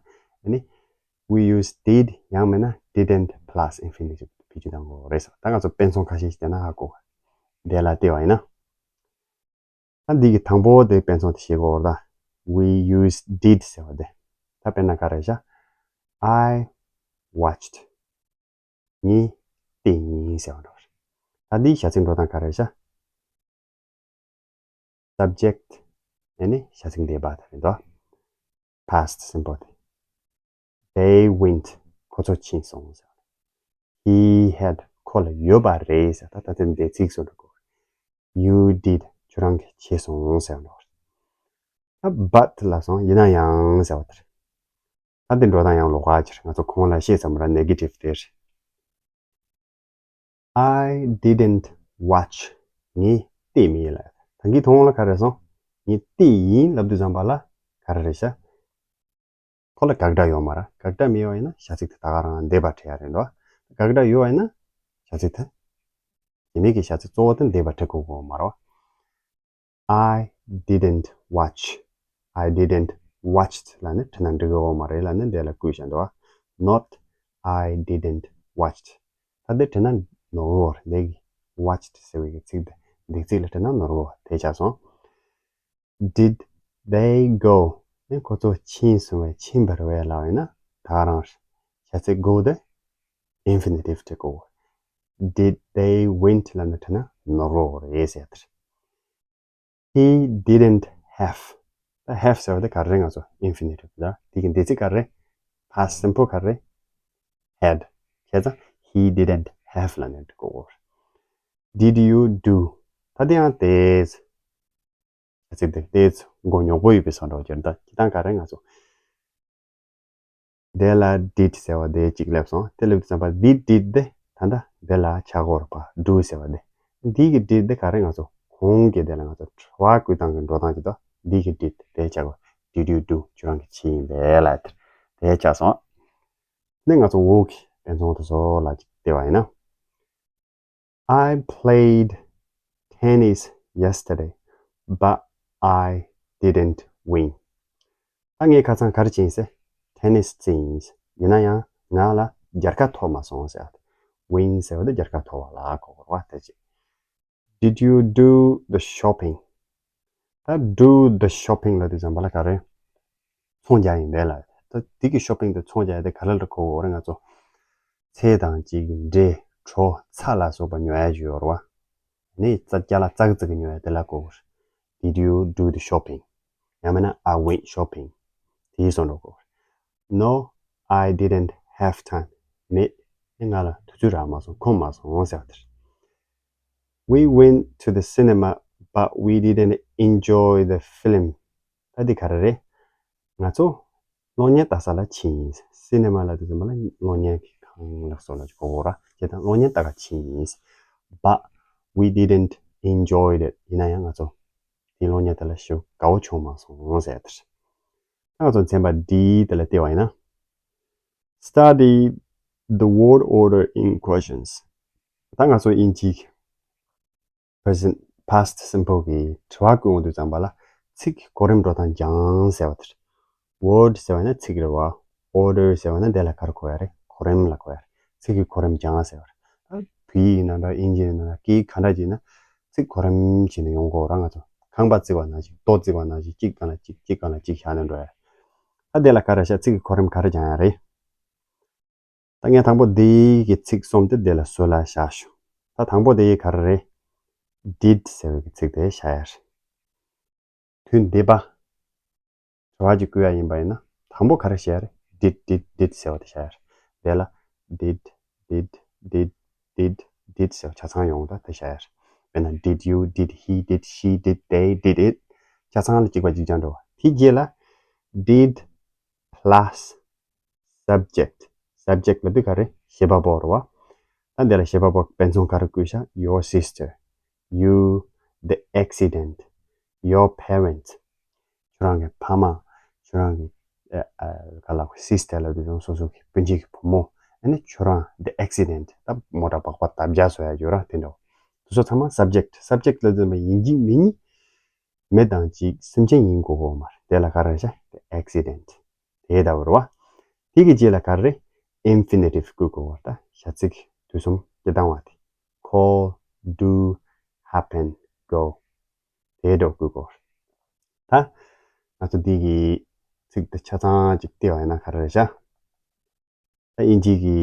ནི་we use did ཡང་མིན་ན་didn't plus infinitive བེད་སྤྱོད་བཏང་དགོས་རེད་ཟེར། ད་ང་ཚོ་དཔེ་མཚོན་ཁ་ཤས་ཤིག་བསྟན་ན་ཧ་གོ། དེ་ལ་བལྟས་པ་ཡིན་ན། ད་འདི་གི་དང་པོ་དེ་དཔེ་མཚོན་དེ་ཤེས་དགོས་རེད་ད། We use did ཟེར་བ་དེ། ད་དཔེར་ན་ག་རེ་བྱ། I watched ངས་བལྟས་ཡིན་ཟེར་བ་འདྲ་བ་རེད། ད་འདིའི་བྱ་ཚིག་འགྲོ་སྟངས་ག་རེ་བྱ། subject ཨ་ནི་བྱ་ཚིག་འདས་པ་དེ་རེད་དོ། past simple དེ། They went ཁོ་ཚོ་ཕྱིན་སོང་ཟེར། He had ཁོ་ལ་ཡོད་པ་རེད་ཟེར། ད་ད་དེ་འདས་ཚིག་བཟོ་འདྲ་གོ། You did ཁྱོད་རང་གིས་བྱས་སོང་ཟེར་བ་འདྲ་བ་རེད། ད་but ལབ་སོང་། ཡིན་ན་ཡང་ཟེར་བ་དེ་རེད། ད་འདི་འགྲོ་སྟངས་ཡང་ལོགས་ཀ་ཅིག་རེད། ང་ཚོ་གོང་ལ་བཤད་ཚར་མ་རེད། negative དེ་རེད། I didn't watch ངས་བལྟས་མེད་ལབ། ད་གིན་ཐོག་ལ་ག་རེ་སོང་། ངས་བལྟས་ཡིན་ལབ་དུས་ཙམ་པ་ལ་ག་རེ་རེད་ཤག་ཁོ་ལ་དགག་སྒྲ་ཡོད་མ་རེད། དགག་སྒྲ་མེད་པ་ཡིན་ན་བྱ་ཚིག་དེ་ད་ག་རང་འདས་པ་འབྲི་ཡ་རེད་འདུག་དགག་སྒྲ་ཡོད་པ་ཡིན་ན་བྱ་ཚིག་དེ་དེ་མིན་གྱི་བྱ་ཚིག་གཙོ་བོ་དེ་འདས་པ་འབྲི་དགོས་ཀྱི་ཡོད་མ་རེད་བ། I didn't watch. I didn't watched ལབ་ནས་བྲིས་ན་འགྲིག་གི་ཡོད་མ་རེད། ལབ་ནས་འདི་ལ་བཀོད་བཞག་འདུག་བ། Not I didn't watched. ད་འདི་བྲིས་ན་ནོར་བ་རེད། འདི་གི་watched ཟེར་བའི་གི་ཚིག་འདི་འདི་ཚིག་ལ་བྲིས་ན་ནོར་བ་དེ་ཆགས་སོང་། Did they go? ནི་ཁོ་ཚོ་ཕྱིན་སོང་བས་ཕྱིན་པ་རེད་ལབ་ཡིན་ན་ད་ག་རང་རེད། བྱ་ཚིག་go དེ་infinitive བྲི་དགོས། Did they went ལབ་ནས་བྲིས་ན་ནོར་བ་རེད་ཟེར་ཡ་དེ་རེད། He didn't have. ད་have ཟེར་བ་དེ་ག་རེ་ང་ཚོ་infinitive ལ་དེ་གི་འདས་ཚིག་ག་རེ། past simple ག་རེ། had. བྱས་ཙང་he didn't have ལབ་ནས་འབྲི་དགོས། Did you do? ད་དེ་ཡང་དེས་བྱ་ཚིག་དེ་དེས་མགོ་ཉོག་པོ་ཡོད་པའི་བཟོ་འདྲ་བྱེད། ད་ཁྱེད་དང་ག་རེ་ང་ཚོ་དེ་ལ་did ཟེར་བ་དེ་གཅིག་སླེབས་སོང་། དེ་སླེབས་དུས་ཙམ་པ་འདི་did དེ་ད་ལྟ་དེ་ལ་ཆགས་ཀྱི་ཡོད་རེད་པ། do ཟེར་བ་དེ། འདི་གི་did དེ་ག་རེ་ང་ཚོ་གོང་གི་དེ་ལ་ང་ཚོ་དྲི་བ་བཀོད་སྟངས་ཀྱི་འགྲོ་སྟངས་ཀྱི་དོ། འདི་གི་did དེ་ཆགས་ཀྱི་ཡོད། Did you do? ཁྱོད་རང་གིས་བྱས་ཡིན་པས་ལབ་དེ་ཆགས་སོང་། ནས་ང་ཚོ་འོག་གི་དཔེ་མཚོན་དེ་ཚོ་ལ་གཅིག་བལྟས་པ་ཡིན་ན། I played tennis yesterday, but I didn't win. ད་ངས་ཁ་སང་ག་རེ་བྱས་ཡིན་ཟེར། tennis རྩེས་ཡིན་ཟེར། ཡིན་ན་ཡང་ང་ལ་རྒྱལ་ཁ་ཐོབ་མ་སོང་ཟེར། win ཟེར་བ་དེ་རྒྱལ་ཁ་ཐོབ་པ་ལ་གོ་དགོས་རེད་བ། དེ་ཅི། Did you do the shopping? ད་do the shopping ལབ་དུས་ཙམ་པ་ལ་ག་རེ། ཚོང་རྒྱག་ཡིན་པས་ལ། ད་དེ་གི་shopping དེ་ཚོང་རྒྱག་ཡ་དེ་ག་རེ་ལ་གོ་དགོས་རེད། ང་ཚོ་ཚལ་དང་ཅིག་འབྲས་གྲོ་ཚྭ་ལ་སོགས་པ་ཉོ་ཡ་ཅིག་ཡོད་རེད་བ། ནི་རྩ་རྒྱ་ལ་ཙག་ཙིག་ཉོ་ཡ་དེ་ལ་གོ་དགོས་རེད། Did you do the shopping? ཡང་མིན་ན་I went shopping དེའི་བཟོ་འདྲ་གོ་དགོས་རེད། No, I didn't have time. མེད། ང་ལ་དུས་ཚོད་རག་མ་སོང་། ཁོམ་མ་སོང་ཟེར་བ་དེ་རེད། We went to the cinema, but we didn't enjoy the film. ད་འདི་ག་རེ་རེད། ང་ཚོ་གློག་བརྙན་ལྟ་ས་ལ་ཕྱིན་ཡིན། སི་ནེ་མ་ལབ་དུས་ཙམ་པ་ལ་གློག་བརྙན་གྱི་ཁང་ལ་སོགས་ལ་གོ་གོ་ར། བྱས་ཙང་གློག་བརྙན་ལྟ་ག་ཕྱིན་ཡིན། But we didn't enjoy it. ཡིན་ན་ཡང་ང་ཚོ་དེའི་གློག་བརྙན་དེ་ལ་ཞེ་དགའ་བོ་བྱུང་མ་སོང་ཟེར་ཡ་དེ་རེད། ད་ང་ཚོ་ཚན་པ་ཌི་དེ་ལ་བལྟས་པ་ཡིན་ན། Study the word order in questions. ད་ང་ཚོ་དབྱིན་ཇིའི་present past simple གི་དྲི་བ་བཀོད་ཡོང་དུས་ཙམ་པ་ལ་ཚིག་གི་གོ་རིམ་འགྲོ་སྟངས་སྦྱངས་ཟེར་བ་དེ་རེད། Word ཟེར་བ་ན་ཚིག་རེད་བ། Order ཟེར་བ་ན་དེ་ལ་ག་རེ་གོ་ཡ་རེད། གོ་རིམ་ལ་གོ་ཡ་རེད། ཚིག་གི་གོ་རིམ་སྦྱངས་ཟེར་བ་རེད། ད་བོད་ཡིག་ཡིན་ན་འདྲ། དབྱིན་ཇི་ཡིན་ན་འདྲ། སྐད་ཡིག་ག་འདྲ་ཅིག་ཡིན་ན་ཚིག་གོ་རིམ་བྱས་ནས་ཡོང་གོ་ར། ང་ཚོ་ཁང་པ་བརྩིགས་པ་ནང་བཞིན། རྡོ་བརྩིགས་པ་ནང་བཞིན། གཅིག་སྒང་ལ་གཅིག་གཅིག་སྒང་ལ་གཅིག་བཞག་ནས་འགྲོ་ཡ་རེད། ད་དེ་ལ་ག་རེ་བྱ། ཚིག་གི་གོ་རིམ་ག་རེ་སྦྱང་ཡ་རེད། ད་ངས་དང་པོ་འདི་གི་ཚིག་གསུམ་དེ་འདི་ལ་སྲོལ་ལ་བཞག་ཞུ། ད་དང་པོ་དེ་ག་རེ་རེད། Did ཟེར་བའི་གི་ཚིག་དེ་བཞག་ཡ་རེད། དུས་འདས་པ། དྲི་བ་ཅིག་བཀོད་ཡ་ཡིན་པ་ཡིན་ན་དང་པོ་ག་རེ་བཤད་ཡ་རེད། Did, did, did ཟེར་བ་དེ་བཤད་ཡ་རེད། དེ་ལ་did, did, did, did, did ཟེར་བ་ཆ་ཚང་ཡོང་། ད་དེ་བཤད་ཡ་རེད། དཔེར་ན་did you, did he, did she, did they, did it ཆ་ཚང་ལ་གཅིག་པ་གཅིག་རྐྱང་འགྲོ་བ། དེ་རྗེས་ལ་did plus subject. Subject ལབ་དུས་ག་རེ། བྱེད་པ་པོ་རེད་བ། ད་འདི་ལ་བྱེད་པ་པོ་དཔེ་མཚོན་ག་རེ་བཀོད་ཤག your sister, you, the accident, your parents. ཁྱོད་རང་གི་ཕ་མ། ཁྱོད་རང་གི་ཨ་ཨ་ག་ལ་སི་སི་ཊར་ལབ་དུས་ཙམ་སོ་སོ་གི་སྤུན་མཆེད་ཀྱི་བུ་མོ། ཨ་ནི་ཁྱོད་རང་། the accident ད་མོ་ཊ་སྦག་སྦག་བརྡབ་བཞག་བཟོ་ཡ་ཡོད་ར། དེ་འདྲ་བོ། དེ་ཚོ་ཚང་མ་subject. Subject ལབ་དུས་ཙམ་ཡིན་གཅིག་མིན་གཉིས། མི་དང་གཅིག་སེམས་ཅན་ཡིན་དགོས་གོ་མ་རེད། དེ་ལ་ག་རེ་བྱ། accident དེ་ལྟ་བུ་རེད་བ། དེ་གི་རྗེས་ལ་ག་རེ་རེད། Infinitive བཀོད་དགོས་གོ། ད་བྱ་ཚིག་དུས་གསུམ་སྤྱིར་བཏང་བ་དེ། Call, do, happen, go དེ་འདྲ་བཀོད་དགོས། ད་ང་ཚོ་འདི་གི་ཚིག་དེ་ཆ་ཚང་ཅིག་བལྟས་པ་ཡིན་ན་ག་རེ་རེད་བྱ། ད་དབྱིན་ཇི་གི་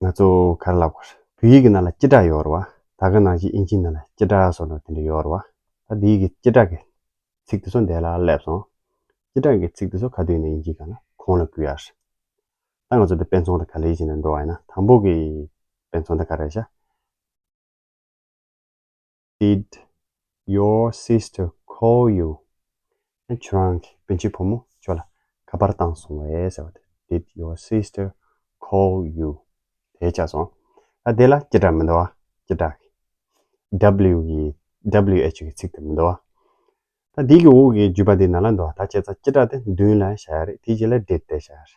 ང་ཚོ་ག་རེ་ལབ་དགོས་རེད། བོད་ཡིག་གི་ནང་ལ་སྤྱི་སྒྲ་ཡོད་རེད་བ། ད་ག་ནང་བཞིན་དབྱིན་ཇིའི་ནང་ལ་སྤྱི་སྒྲ་སོགས་ནང་དེ་འདྲ་ཡོད་རེད་བ། ད་འདི་གི་སྤྱི་སྒྲ་གི་ཚིག་དེ་ཚོ་འདི་ལ་སླེབས་སོང་། སྤྱི་སྒྲ་གི་ཚིག་དེ་ཚོ་ག་དུས་ནས་དབྱིན་ཇིའི་སྒང་ལ་ཁོང་ལ་བཀོད་ཡ་རེད། ད་ང་ཚོ་འདི་དཔེ་མཚོན་དེ་ག་ལེར་བྱས་ནས་འགྲོ་བ་ཡིན་ན། དང་པོ་གི་དཔེ་མཚོན་དེ་ག་རེ་རེད་བྱ། Did your sister call you? ཁྱོད་རང་གི་སྤུན་མཆེད་བུ་མོ་ཁྱོད་ལ་ཁ་པར་བཏང་སོང་བས་ཟེར་བ་དེ། Did your sister call you? དེ་ཆགས་སོང་། ད་དེ་ལ་སྤྱི་སྒྲ་མི་འདུག་བ། སྤྱི་སྒྲ་གི་W གི་W H གི་ཚིག་དེ་མི་འདུག་བ། ད་འདི་གི་འོག་གི་བརྗོད་པ་འདི་ནང་ལ་འདུག་བ། ད་བྱས་ཙང་སྤྱི་སྒྲ་དེ་མདུན་ལ་བཞག་ཡ་རེད། དེ་རྗེས་ལ་did དེ་བཞག་ཡ་རེད།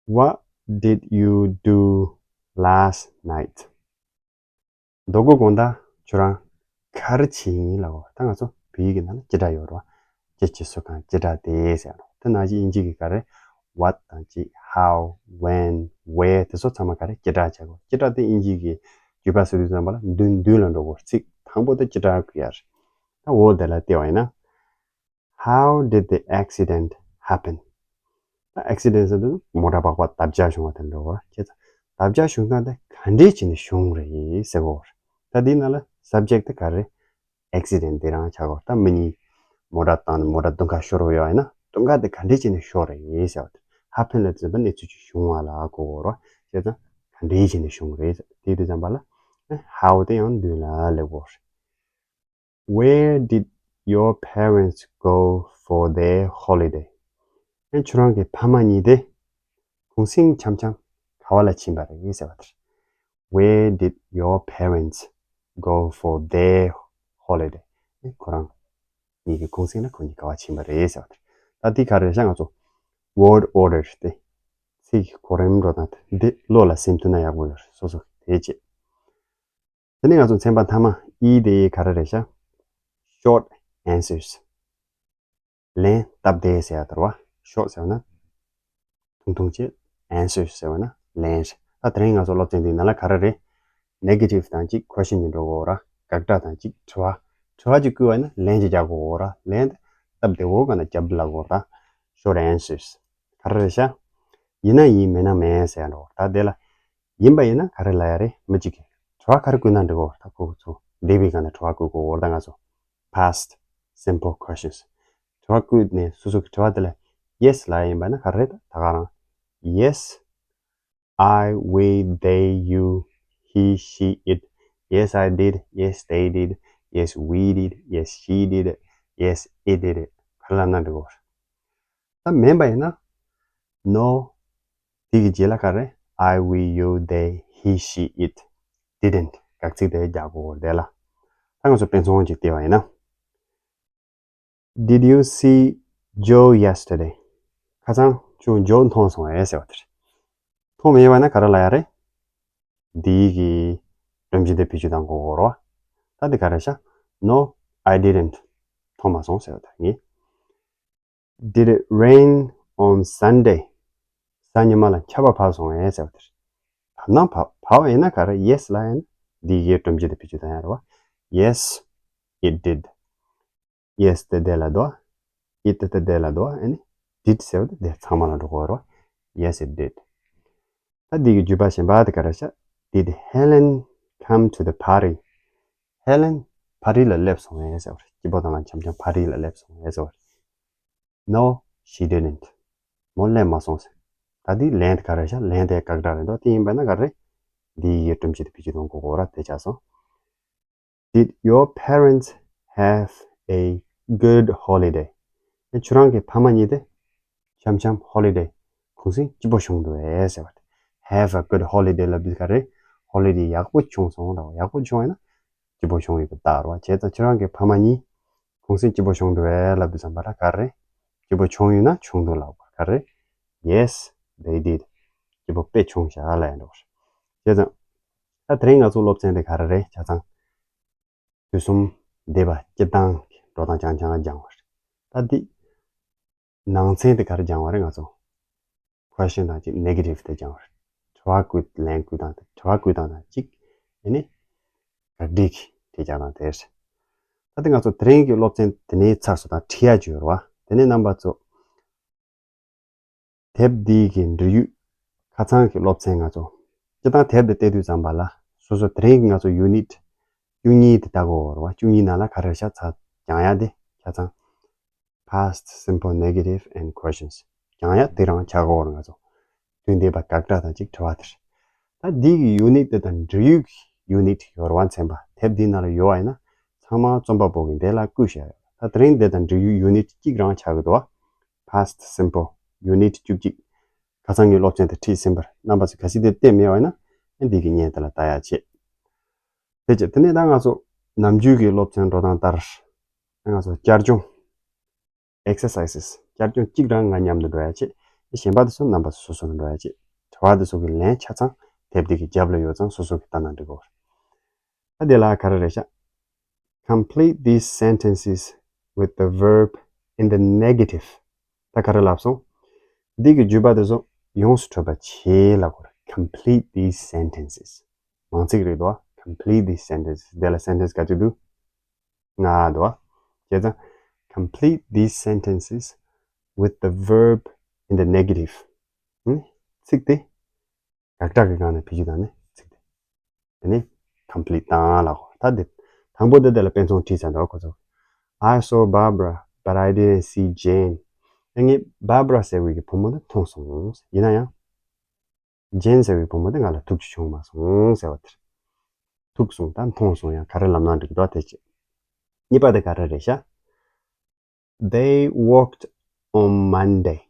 What did you do last night? མདོ་དགོང་དག་ཁྱོད་རང་ག་རེ་བྱས་ཡིན་ལབ་གོ། ད་ང་ཚོ་བོད་ཡིག་གི་ནང་ལ་སྤྱི་སྒྲ་ཡོད་རེད་བ། ཅི་བྱེད་སུ་གང་སྤྱི་སྒྲ་དེ་ཟེར་ཡ་རེད། དེ་ནང་བཞིན་དབྱིན་ཇི་གི་ག་རེ། What དང་གཅིག How, when, where དེ་ཚོ་ཚང་མ་ག་རེ། སྤྱི་སྒྲ་བྱ་གོ། སྤྱི་སྒྲ་དེ་དབྱིན་ཇི་གི་བརྗོད་པ་ཟེར་དུས་ཙམ་པ་ལ་མདུན་མདུན་ལ་འགྲོ་གོ། ཚིག་དང་པོ་དེ་སྤྱི་སྒྲ་བཀོད་ཡ་རེད། ད་འོ་དེ་ལ་བལྟས་པ་ཡིན་ན། How did the accident happen? ད་accident ཟེར་དུས་མོ་ཊ་སྦག་སྦག་བརྡབ་བཞག་བྱུང་བ་དེ་འདྲ་བོ་རེད། བྱས་ཙང་བརྡབ་བཞག་བྱུང་སྟངས་དེ་ག་འདྲས་བྱས་ནས་བྱུང་རེད་ཟེར་གོ་རེད། ད་འདིའི་ནང་ལ་subject དེ་ག་རེ། accident དེ་རང་ཆགས་གོ། ད་མི་གཉིས་མོ་ཊ་བཏང་ནས་མོ་ཊ་དུང་ཁ་ཤོར་བ་ཡོད་ཡིན་ན་དུང་ཁ་དེ་ག་འདྲས་བྱས་ནས་ཤོར་རེད་ཟེར་བ་དེ། happen ལབ་དུས་ཙམ་པ་གནས་ཚུལ་ཅིག་བྱུང་བ་ལ་གོ་གོ་རེད། བྱས་ཙང་ག་འདྲས་བྱས་ནས་བྱུང་རེད་ཟེར་དེ་དུས་ཙམ་པ་ལ་how དེ་ཡང་མདུན་ལ་སླེབས་གོ་རེད། Where did your parents go for their holiday? ཨེ་ཁྱོད་རང་གི་ཕ་མ་གཉིས་དེ་གུང་སེང་འཆམ་འཆམ་ག་བ་ལ་ཕྱིན་པ་རེད་ཟེར་བ་དེ་རེད། Where did your parents go for their holiday? ཨེ་ཁོ་རང་གཉིས་ཀྱི་གུང་སེང་ལ་ཁོ་གཉིས་ག་བ་ཕྱིན་པ་རེད་ཟེར་བ་དེ་རེད། ད་འདི་ག་རེ་རེད་ཤག་ང་ཚོ་word order དེ་ཚིག་གི་གོ་རིམ་འགྲོ་སྟངས་དེ་འདི་བློ་ལ་ཟིན་ཐུབ་ན་ཡག་པོ་ཡོད་རེད། སོ་སོ་དེ་བྱེད། དེ་ནས་ང་ཚོ་ཚན་པ་མཐའ་མ་ཨི་དེ་ག་རེ་རེད་ཤག short answers ལན་སྟབས་བདེ་ཟེར་ཡ་དེ་རེད་བ། short ཟེར་བ་ན་ཐུང་ཐུང་བྱས། answers ཟེར་བ་ན་ལན་རེད། ད་དེ་རིང་ང་ཚོ་སློབ་ཚན་འདིའི་ནང་ལ་ག་རེ་རེད། negative དང་གཅིག question གྱི་འགྲོ་གོ་ར། དགག་སྒྲ་དང་གཅིག་དྲི་བ། དྲི་བ་གཅིག་བཀོད་པ་ཡིན་ན་ལན་གཅིག་རྒྱག་དགོས་གོ་ར། ལན་དེ་སྟབས་བདེ་བོ་ག་ན་རྒྱབ་ལ་གོ་ར། short answers ག་རེ་རེད་ཤག་ཡིན་ན་ཡིན་མེད་ན་མེད་ཟེར་ཡ་འགྲོ་གོ། ད་དེ་ལ་ཡིན་པ་ཡིན་ན་ག་རེ་ལབ་ཡ་རེད། མི་གཅིག་གིས་དྲི་བ་ག་རེ་བཀོད་ན་འགྲིག་གོ། ད་ཁོ་ཚོ་འདས་པའི་སྒང་ནས་དྲི་བ་བཀོད་དགོས་གོ། ད་ང་ཚོ་past simple questions དྲི་བ་བཀོད་ནས་སོ་སོ་གི་དྲི་བ་དེ་ལ་ Yes ལབ་ཡིན་པ་ན་ག་རེ་རེད། ད་ག་རང་Yes, I, we, they, you, he, she, it. Yes, I did. Yes, they did. Yes, we did. Yes, she did. Yes, it did. ག་རེ་ལབ་ན་འགྲིག་གོ། ད་མིན་པ་ཡིན་ན། No. དེ་གི་རྗེས་ལ་ག་རེ། I, we, you, they, he, she, it didn't. དགག་ཚིག་དེ་རྒྱག་དགོས་དེ་ལ། ད་ང་ཚོ་དཔེ་མཚོན་ཅིག་བལྟས་པ་ཡིན་ན། Did you see Joe yesterday? ཁ་སང་ཁྱོད་ཇོ་མཐོང་སོང་ངས་ཟེར་བ་དེ་རེད། མཐོང་མེད་པ་ན་ག་རེ་ལབ་ཡ་རེད། འདི་གི་སྒྲོམ་གཞི་དེ་བེད་སྤྱོད་གཏང་དགོས་རེད་བ། ད་འདི་ག་རེ་ཤག No, I didn't. མཐོང་མ་སོང་ཟེར་བ་དེ་ངས། Did it rain on Sunday? གཟའ་ཉི་མ་ལ་ཆར་པ་བབས་སོང་ངས་ཟེར་བ་དེ་རེད། བབས་ན་བབས། བབས་ཡིན་ན་ག་རེ། Yes ལབ་ཡིན་ན་འདི་གའི་སྒྲོམ་གཞི་དེ་བེད་སྤྱོད་གཏང་ཡ་རེད་བ། Yes, it did. Yes དེ་དེ་ལ་འདུག It དེ་དེ་ལ་འདུག་ཨ་ནི་did ཟེར་བ་དེ་དེ་ཚང་མ་ལ་འགྲོ་གི་རེད་བ། Yes, it did. ད་འདི་གི་བརྗོད་པ་གཞན་པ་དེ་ག་རེ་ཤག Did Helen come to the party? Helen party ལ་སླེབས་སོང་ངས་ཟེར་བ་རེད། སྐྱིད་པོ་དང་ལ་འཆམ་འཆམ་party ལ་སླེབས་སོང་ངས་ཟེར་བ་རེད། No, she didn't. མོ་སླེབས་མ་སོང་ཟེར། ད་འདི་ལན་དེ་ག་རེ་ཤག་ལན་དེ་དགག་སྒྲ་རེད་འདུག་དེ་ཡིན་པ་ན་ག་རེ། འདི་ཡི་སྒྲོམ་གཞི་དེ་བེད་སྤྱོད་གཏོང་དགོས་ར་དེ་ཆགས་སོང་། Did your parents have a good holiday? ཁྱོད་རང་གི་ཕ་མ་གཉིས་དེ་འཆམ་འཆམ་holiday གུང་སེང་སྐྱིད་པོ་བྱུང་འདུག་ཨེ་ཟེར་བ་དེ། Have a good holiday ལབ་དུས་ག་རེ། Holiday ཡག་པོ་བྱུང་སོང་ལབ། ཡག་པོ་བྱུང་ཡིན་ན་སྐྱིད་པོ་བྱུང་ཡོད་པའི་རྟགས་རེད་བ། བྱས་ཙང་ཁྱོད་རང་གི་ཕ་མ་གཉིས་གུང་སེང་སྐྱིད་པོ་བྱུང་འདུག་ཨེ་ལབ་དུས་ཙམ་པ་ལ་ག་རེ། སྐྱིད་པོ་བྱུང་ཡོད་ན་བྱུང་འདུག་ལབ་དགོས་ག་རེ། Yes, they did. སྐྱིད་པོ་དཔེ་བྱུང་ཤག་ལབ་ཡ་འགྲོ་བ་རེད། བྱས་ཙང་། ད་དེ་རིང་ང་ཚོ་སློབ་ཚན་དེ་ག་རེ་རེད་ཆ་ཚང་། དུས་གསུམ་འདས་པ་སྤྱིར་བཏང་གི་འགྲོ་སྟངས་རྐྱང་རྐྱང་སྦྱང་བ་རེད། ད་འདི། ནང་ཚན་དེ་ག་རེ་སྦྱང་བ་རེད་ང་ཚོ། Question དང་གཅིག་negative དེ་སྦྱང་བ་རེད། དྲི་བ་བཀོད་ལན་བཀོད་སྟངས་དེ། དྲི་བ་བཀོད་སྟངས་དང་གཅིག་ཨེ་ནི། ག་སྒྲིག་དེ་སྦྱང་སྟངས་དེ་རེད། ད་ལྟ་ང་ཚོ་དེ་རིང་གི་སློབ་ཚན་དེ་ནས་ཚར་སོང་དང་ཁྲིད་ཡ་ཅིག་ཡོད་རེད་བ། དེ་ནས་རྣམ་པ་ཚོ། དེབ་འདིའི་གི་འབྲེལ་ཡོད་ཁ་ཚང་གི་སློབ་ཚན་ང་ཚོ། སྤྱིར་བཏང་དེབ་འདི་བལྟས་དུས་ཙམ་པ་ལ་སོ་སོ་དེ་རིང་གི་ང་ཚོ་unit བཅུ་གཉིས་དེ་ལྟ་དགོས་རེད་བ། བཅུ་གཉིས་ནང་ལ་ག་རེ་ཤག་ཚ་སྦྱང་ཡ་དེ་ཆ་ཚང་past simple negative and questions སྦྱང་ཡ་དེ་རང་ཆགས་ཀྱི་ཡོད་རེད་ང་ཚོ། དུས་འདས་པ་དགག་སྒྲ་དང་གཅིག་དྲི་བ་དེ་རེད། ད་འདི་གི་unit དེ་དང་འབྲེལ་ཡོད་ཀྱི་unit ཡོད་རེད་བ། ཚན་པ་དེབ་འདིའི་ནང་ལ་ཡོད་པ་ཡིན་ན་ཚང་མ་རྩོམ་པ་པོ་གིས་འདི་ལ་བཀོད་བཞག་ཡོད། ད་དེ་རིང་འདི་དང་འབྲེལ་ཡོད་unit གཅིག་རང་ཆགས་ཀྱི་འདུག་བ། Past simple unit བཅུ་གཅིག་ཁ་སང་གི་སློབ་ཚན་དེ་ཁྲིད་ཟིན་པར་རྣམ་པ་ཚོས་གལ་སྲིད་དེ་བལྟས་མེད་པ་ཡིན་ན་འདི་གི་བརྙན་དེ་ལ་ལྟ་ཡ་བྱེད། དེ་བྱས་དེ་ནས་ད་ང་ཚོ་ནམ་རྒྱུན་གྱི་སློབ་ཚན་འགྲོ་སྟངས་ལྟར་ང་ཚོ་བསྐྱར་སྦྱོང་exercises བསྐྱར་སྦྱོང་གཅིག་རང་ང་མཉམ་དུ་འགྲོ་ཡ་བྱེད། གཞན་པ་དེ་ཚོ་རྣམ་པ་ཚོ་སོ་སོ་ནས་འགྲོ་ཡ་བྱེད། དྲི་བ་དེ་ཚོ་གི་ལན་ཆ་ཚང་དེབ་འདི་གི་རྒྱབ་ལ་ཡོད་ཙང་སོ་སོ་གི་ལྟ་ན་འགྲིག་གོ། ད་དེ་ལ་ག་རེ་རེད་ཤག Complete these sentences with the verb in the negative. ད་ག་རེ་ལབ་སོང་། འདི་གི་བརྗོད་པ་དེ་ཚོ་ཡོངས་སུ་གྲུབ་པ་བྱེད་ལབ་དགོས་རེད། Complete these sentences. མང་ཚིག་རེད་དོ། Complete these sentences. དེ་ལ་sentence ག་ཚོད་འདུག་ལྔ་འདུག་བ། བྱས་ཙང་། Complete these sentences with the verb in the negative. ཨང་། ཚིག་དེ་དགག་སྒྲ་གི་སྒང་ནས་བེད་སྤྱོད་བཏང་ནས་ཚིག་དེ། དེ་ནས་complete བཏང་ལབ་དགོས། ད་དེ། དང་པོ་དེ་དེ་ལ་དཔེ་མཚོན་བྲིས་ཚར་འདུག་ཁོ་ཚོ། I saw Barbara, but I didn't see Jane. ངས་Barbara ཟེར་བའི་གི་བུ་མོ་དེ་མཐོང་སོང་། ཡིན་ན་ཡང་། Jane ཟེར་བའི་བུ་མོ་དེ་ང་ལ་ཐུག་རྒྱུ་བྱུང་མ་སོང་ཟེར་བ་དེ་རེད། ཐུག་སོང་། ད་མཐོང་སོང་། ཡང་ག་རེ་ལབ་ན་འགྲིག་འདུག་དེ་བྱས། གཉིས་པ་དེ་ག་རེ་རེད་ཤག They worked on Monday.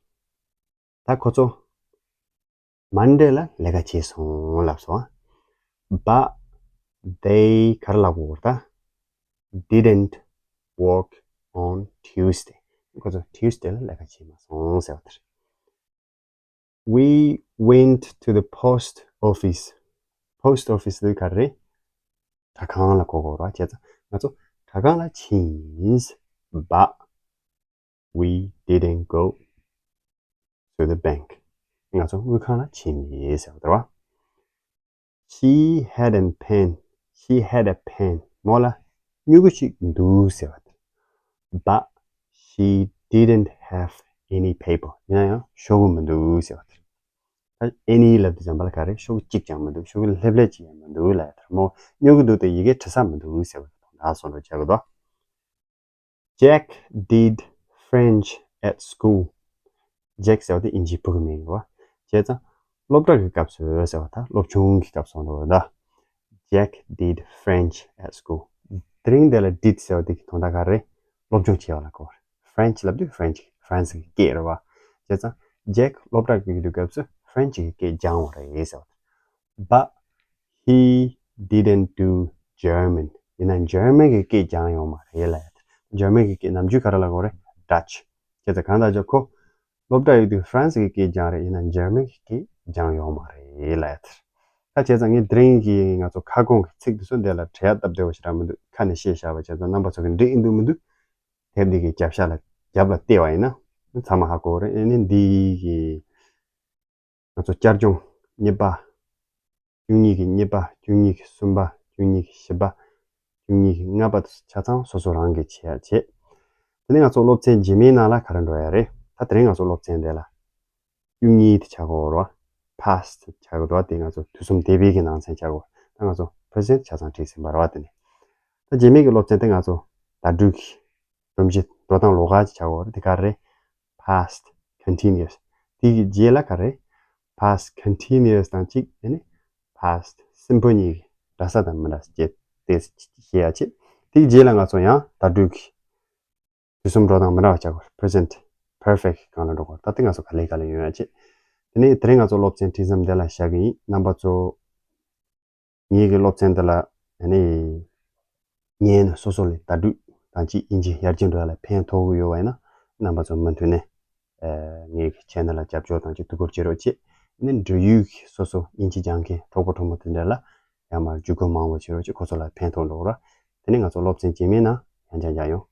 ད་ཁོ་ཚོ་Monday ལ་ལས་ཀ་བྱས་སོང་ལབ་སོང་། But they ག་རེ་ལབ་དགོས་ད། Didn't work on Tuesday. ཁོ་ཚོ་Tuesday ལ་ལས་ཀ་བྱས་མ་སོང་ཟེར་བ་དེ་རེད། We went to the post office. Post office དེ་ག་རེ་རེད། དྲ་ཁང་ལ་གོ་དགོས་རེད་བ། བྱས་ཙང་ང་ཚོ་དྲ་ཁང་ལ་ཕྱིན། But we didn't go to the bank. ང་ཚོ་དངུལ་ཁང་ལ་ཕྱིན་མེད་ཟེར་བ་རེད་བ། She had a pen. She had a pen. མོ་ལ་སྨྱུ་གུ་ཅིག་འདུག་ཟེར་བ་དེ། But she didn't have any paper. ཡིན་ན་ཡང་ཤོག་གུ་མི་འདུག་ཟེར་བ་དེ། ད་any ལབ་དུས་ཙམ་པ་ལ་ག་རེ། ཤོག་གུ་གཅིག་ཀྱང་མི་འདུག་ཤོག་གུ་ལྷེབ་ལྷེབ་ཅིག་ཡང་མི་འདུག་ལབ་ཡ་དེ་རེད། མོ་སྨྱུ་གུ་འདུག་སྟེ་ཡི་གེ་འབྲི་ས་མི་འདུག་ཟེར་བ་དེ་དང་སོང་འགྲོ་བྱ་དགོས་དོ། Jack did French at school. Jack ཟེར་བ་དེ་དབྱིན་ཇིའི་ཕྲུ་གུ་མིང་རེད་བ། བྱས་ཙང་སློབ་གྲྭ་གི་སྐབས་སུ་ཟེར་བ་ད་སློབ་ཆུང་གི་སྐབས་སུ་འགྲོ་བ་ད། Jack did French at school. དེ་རིང་འདི་ལ་did ཟེར་བ་དེ་གི་དོན་དག་ག་རེ། སློབ་སྦྱོང་བྱས་པ་ལ་གོ། French ལབ་དུས་French France གི་སྐད་རེད་བ། བྱས་ཙང་Jack སློབ་གྲྭ་གི་དུས་སྐབས་སུ་French གི་སྐད་སྦྱངས་པ་རེད་ཟེར་བ། But he didn't do German. ཡིན་ན་German གི་སྐད་སྦྱངས་ཡོད་མ་རེད་ལ། German གི་སྐད་ནམ་རྒྱུན་ག་རེ་ལ་གོ་རེད། Dutch. བྱས་ཙང་གང་ལྟར་ཀྱང་ཁོ་སློབ་གྲྭ་ཡོད་དུས་France གི་སྐད་སྦྱངས་རེད། ཡིན་ན་German གི་སྐད་སྦྱངས་ཡོད་མ་རེད་ལ། ད་བྱས་ཙང་ངས་དེ་རིང་གི་ང་ཚོ་ཁ་སྐོང་གི་ཚིག་དེ་ཚོ་འདི་ལ་བྲིས་ཡ་སྟབས་བདེ་བ་ཞིག་རག་མི་འདུག་ཁ་ནས་བཤད་བཞག་པ་བྱས་ཙང་རྣམ་པ་ཚོ་གི་འགྲིག་ཡིན་འདུག་མི་འདུག་དེབ་འདི་གི་རྒྱབ་ཤ་ལ་རྒྱབ་ལ་བལྟས་པ་ཡིན་ན་ཚང་མ་ཧ་གོ་རེད། ཨ་ནི་འདི་གི་ང་ཚོ་བསྐྱར་སྦྱོང་གཉིས་པ། བཅུ་གཉིས་ཀྱི་གཉིས་པ། བཅུ་གཉིས་ཀྱི་གསུམ་པ། བཅུ་གཉིས་ཀྱི་བཞི་པ། བཅུ་གཉིས་ཀྱི་ལྔ་པ་དེ་ཆ་ཚང་སོ་སོ་རང་གིས་བྱེད་ཡ་བྱེད། དེ་ནས་ང་ཚོ་སློབ་ཚན་རྗེས་མའི་ནང་ལ་ག་རེ་འགྲོ་ཡ་རེད། ད་དེ་རིང་ང་ཚོ་སློབ་ཚན་དེ་ལ་བཅུ་གཉིས་དེ་ཆགས་ཀྱི་ཡོད་རེད་བ། Past ཆགས་ཀྱི་འདུག་བ། དེ་ང་ཚོ་དུས་གསུམ་འདས་པའི་གི་ནང་ཚན་ཆགས་ཀྱི་ཡོད། ད་ང་ཚོ་present ཆ་ཚང་བྲིས་ཟིན་པ་རེད་བ། དེ་ནས་ད་རྗེས་མའི་གི་སློབ་ཚན་དེ་ང་ཚོ་ད་དྲུག་གི་སྒྲོམ་གཞི་འགྲོ་སྟངས་ལོགས་ཀ་ཅིག་ཆགས་ཡོད་རེད། དེ་ག་རེ། Past continuous. དེ་གི་རྗེས་ལ་ག་རེ། Past continuous དང་གཅིག་ཨ་ནི་past simple གཉིས་ཀྱི་འདྲ་ས་དང་མི་འདྲ་ས་བཅས་ཏེ་ཤེས་ཡ་ཆེད། དེ་གི་རྗེས་ལ་ང་ཚོ་ཡང་ད་དྲུག་གི་དུས་གསུམ་འགྲོ་སྟངས་མི་འདྲ་བ་ཆགས་ཡོད་རེད། Present perfect སྒང་ལ་འགྲོ་གི་ཡོད་རེད། ད་དེ་ང་ཚོ་ག་ལེ་ག་ལེ་ཡོང་ཡ་ཆེད། དེ་ནས་དེ་རིང་ང་ཚོ་སློབ་ཚན་བྲིས་མཚམས་དེ་ལ་བཞག་གི་ཡིན། རྣམ་པ་ཚོ་ངེད་ཀྱི་སློབ་ཚན་འདི་ལ་ཨ་ནི་ཉན་ནས་སོ་སོ་ལས་ད་དྲུག་དང་གཅིག་དབྱིན་ཇི་ཡར་རྒྱས་འགྲོ་ཡ་ལ་ཕན་ཐོགས་ཀྱི་ཡོད་པ་ཡིན་ན། རྣམ་པ་ཚོ་མུ་མཐུད་ནས་ཨ་ངེད་ཀྱི་channel ལ་རྒྱབ་སྐྱོར་དང་གཅིག་ཐུགས་ཁུར་བྱེད་རོགས་བྱེད། ཨ་ནི་འབྲེལ་ཡོད་ཀྱི་སོ་སོ་དབྱིན་ཇི་སྦྱང་མཁན་གྲོགས་པོ་གྲོགས་མོ་དེ་འདྲ་ལ་ཡར་མར་བརྒྱུད་སྐུར་མང་པོ་བྱེད་རོགས་བྱེད། ཁོ་ཚོ་ལ་ཕན་ཐོགས་འགྲོ་ར། དེ་ནས་ང་ཚོ་སློབ་ཚན་རྗེས་མའི་ནང་ཡང་བསྐྱར་མཇལ་ཡོང་།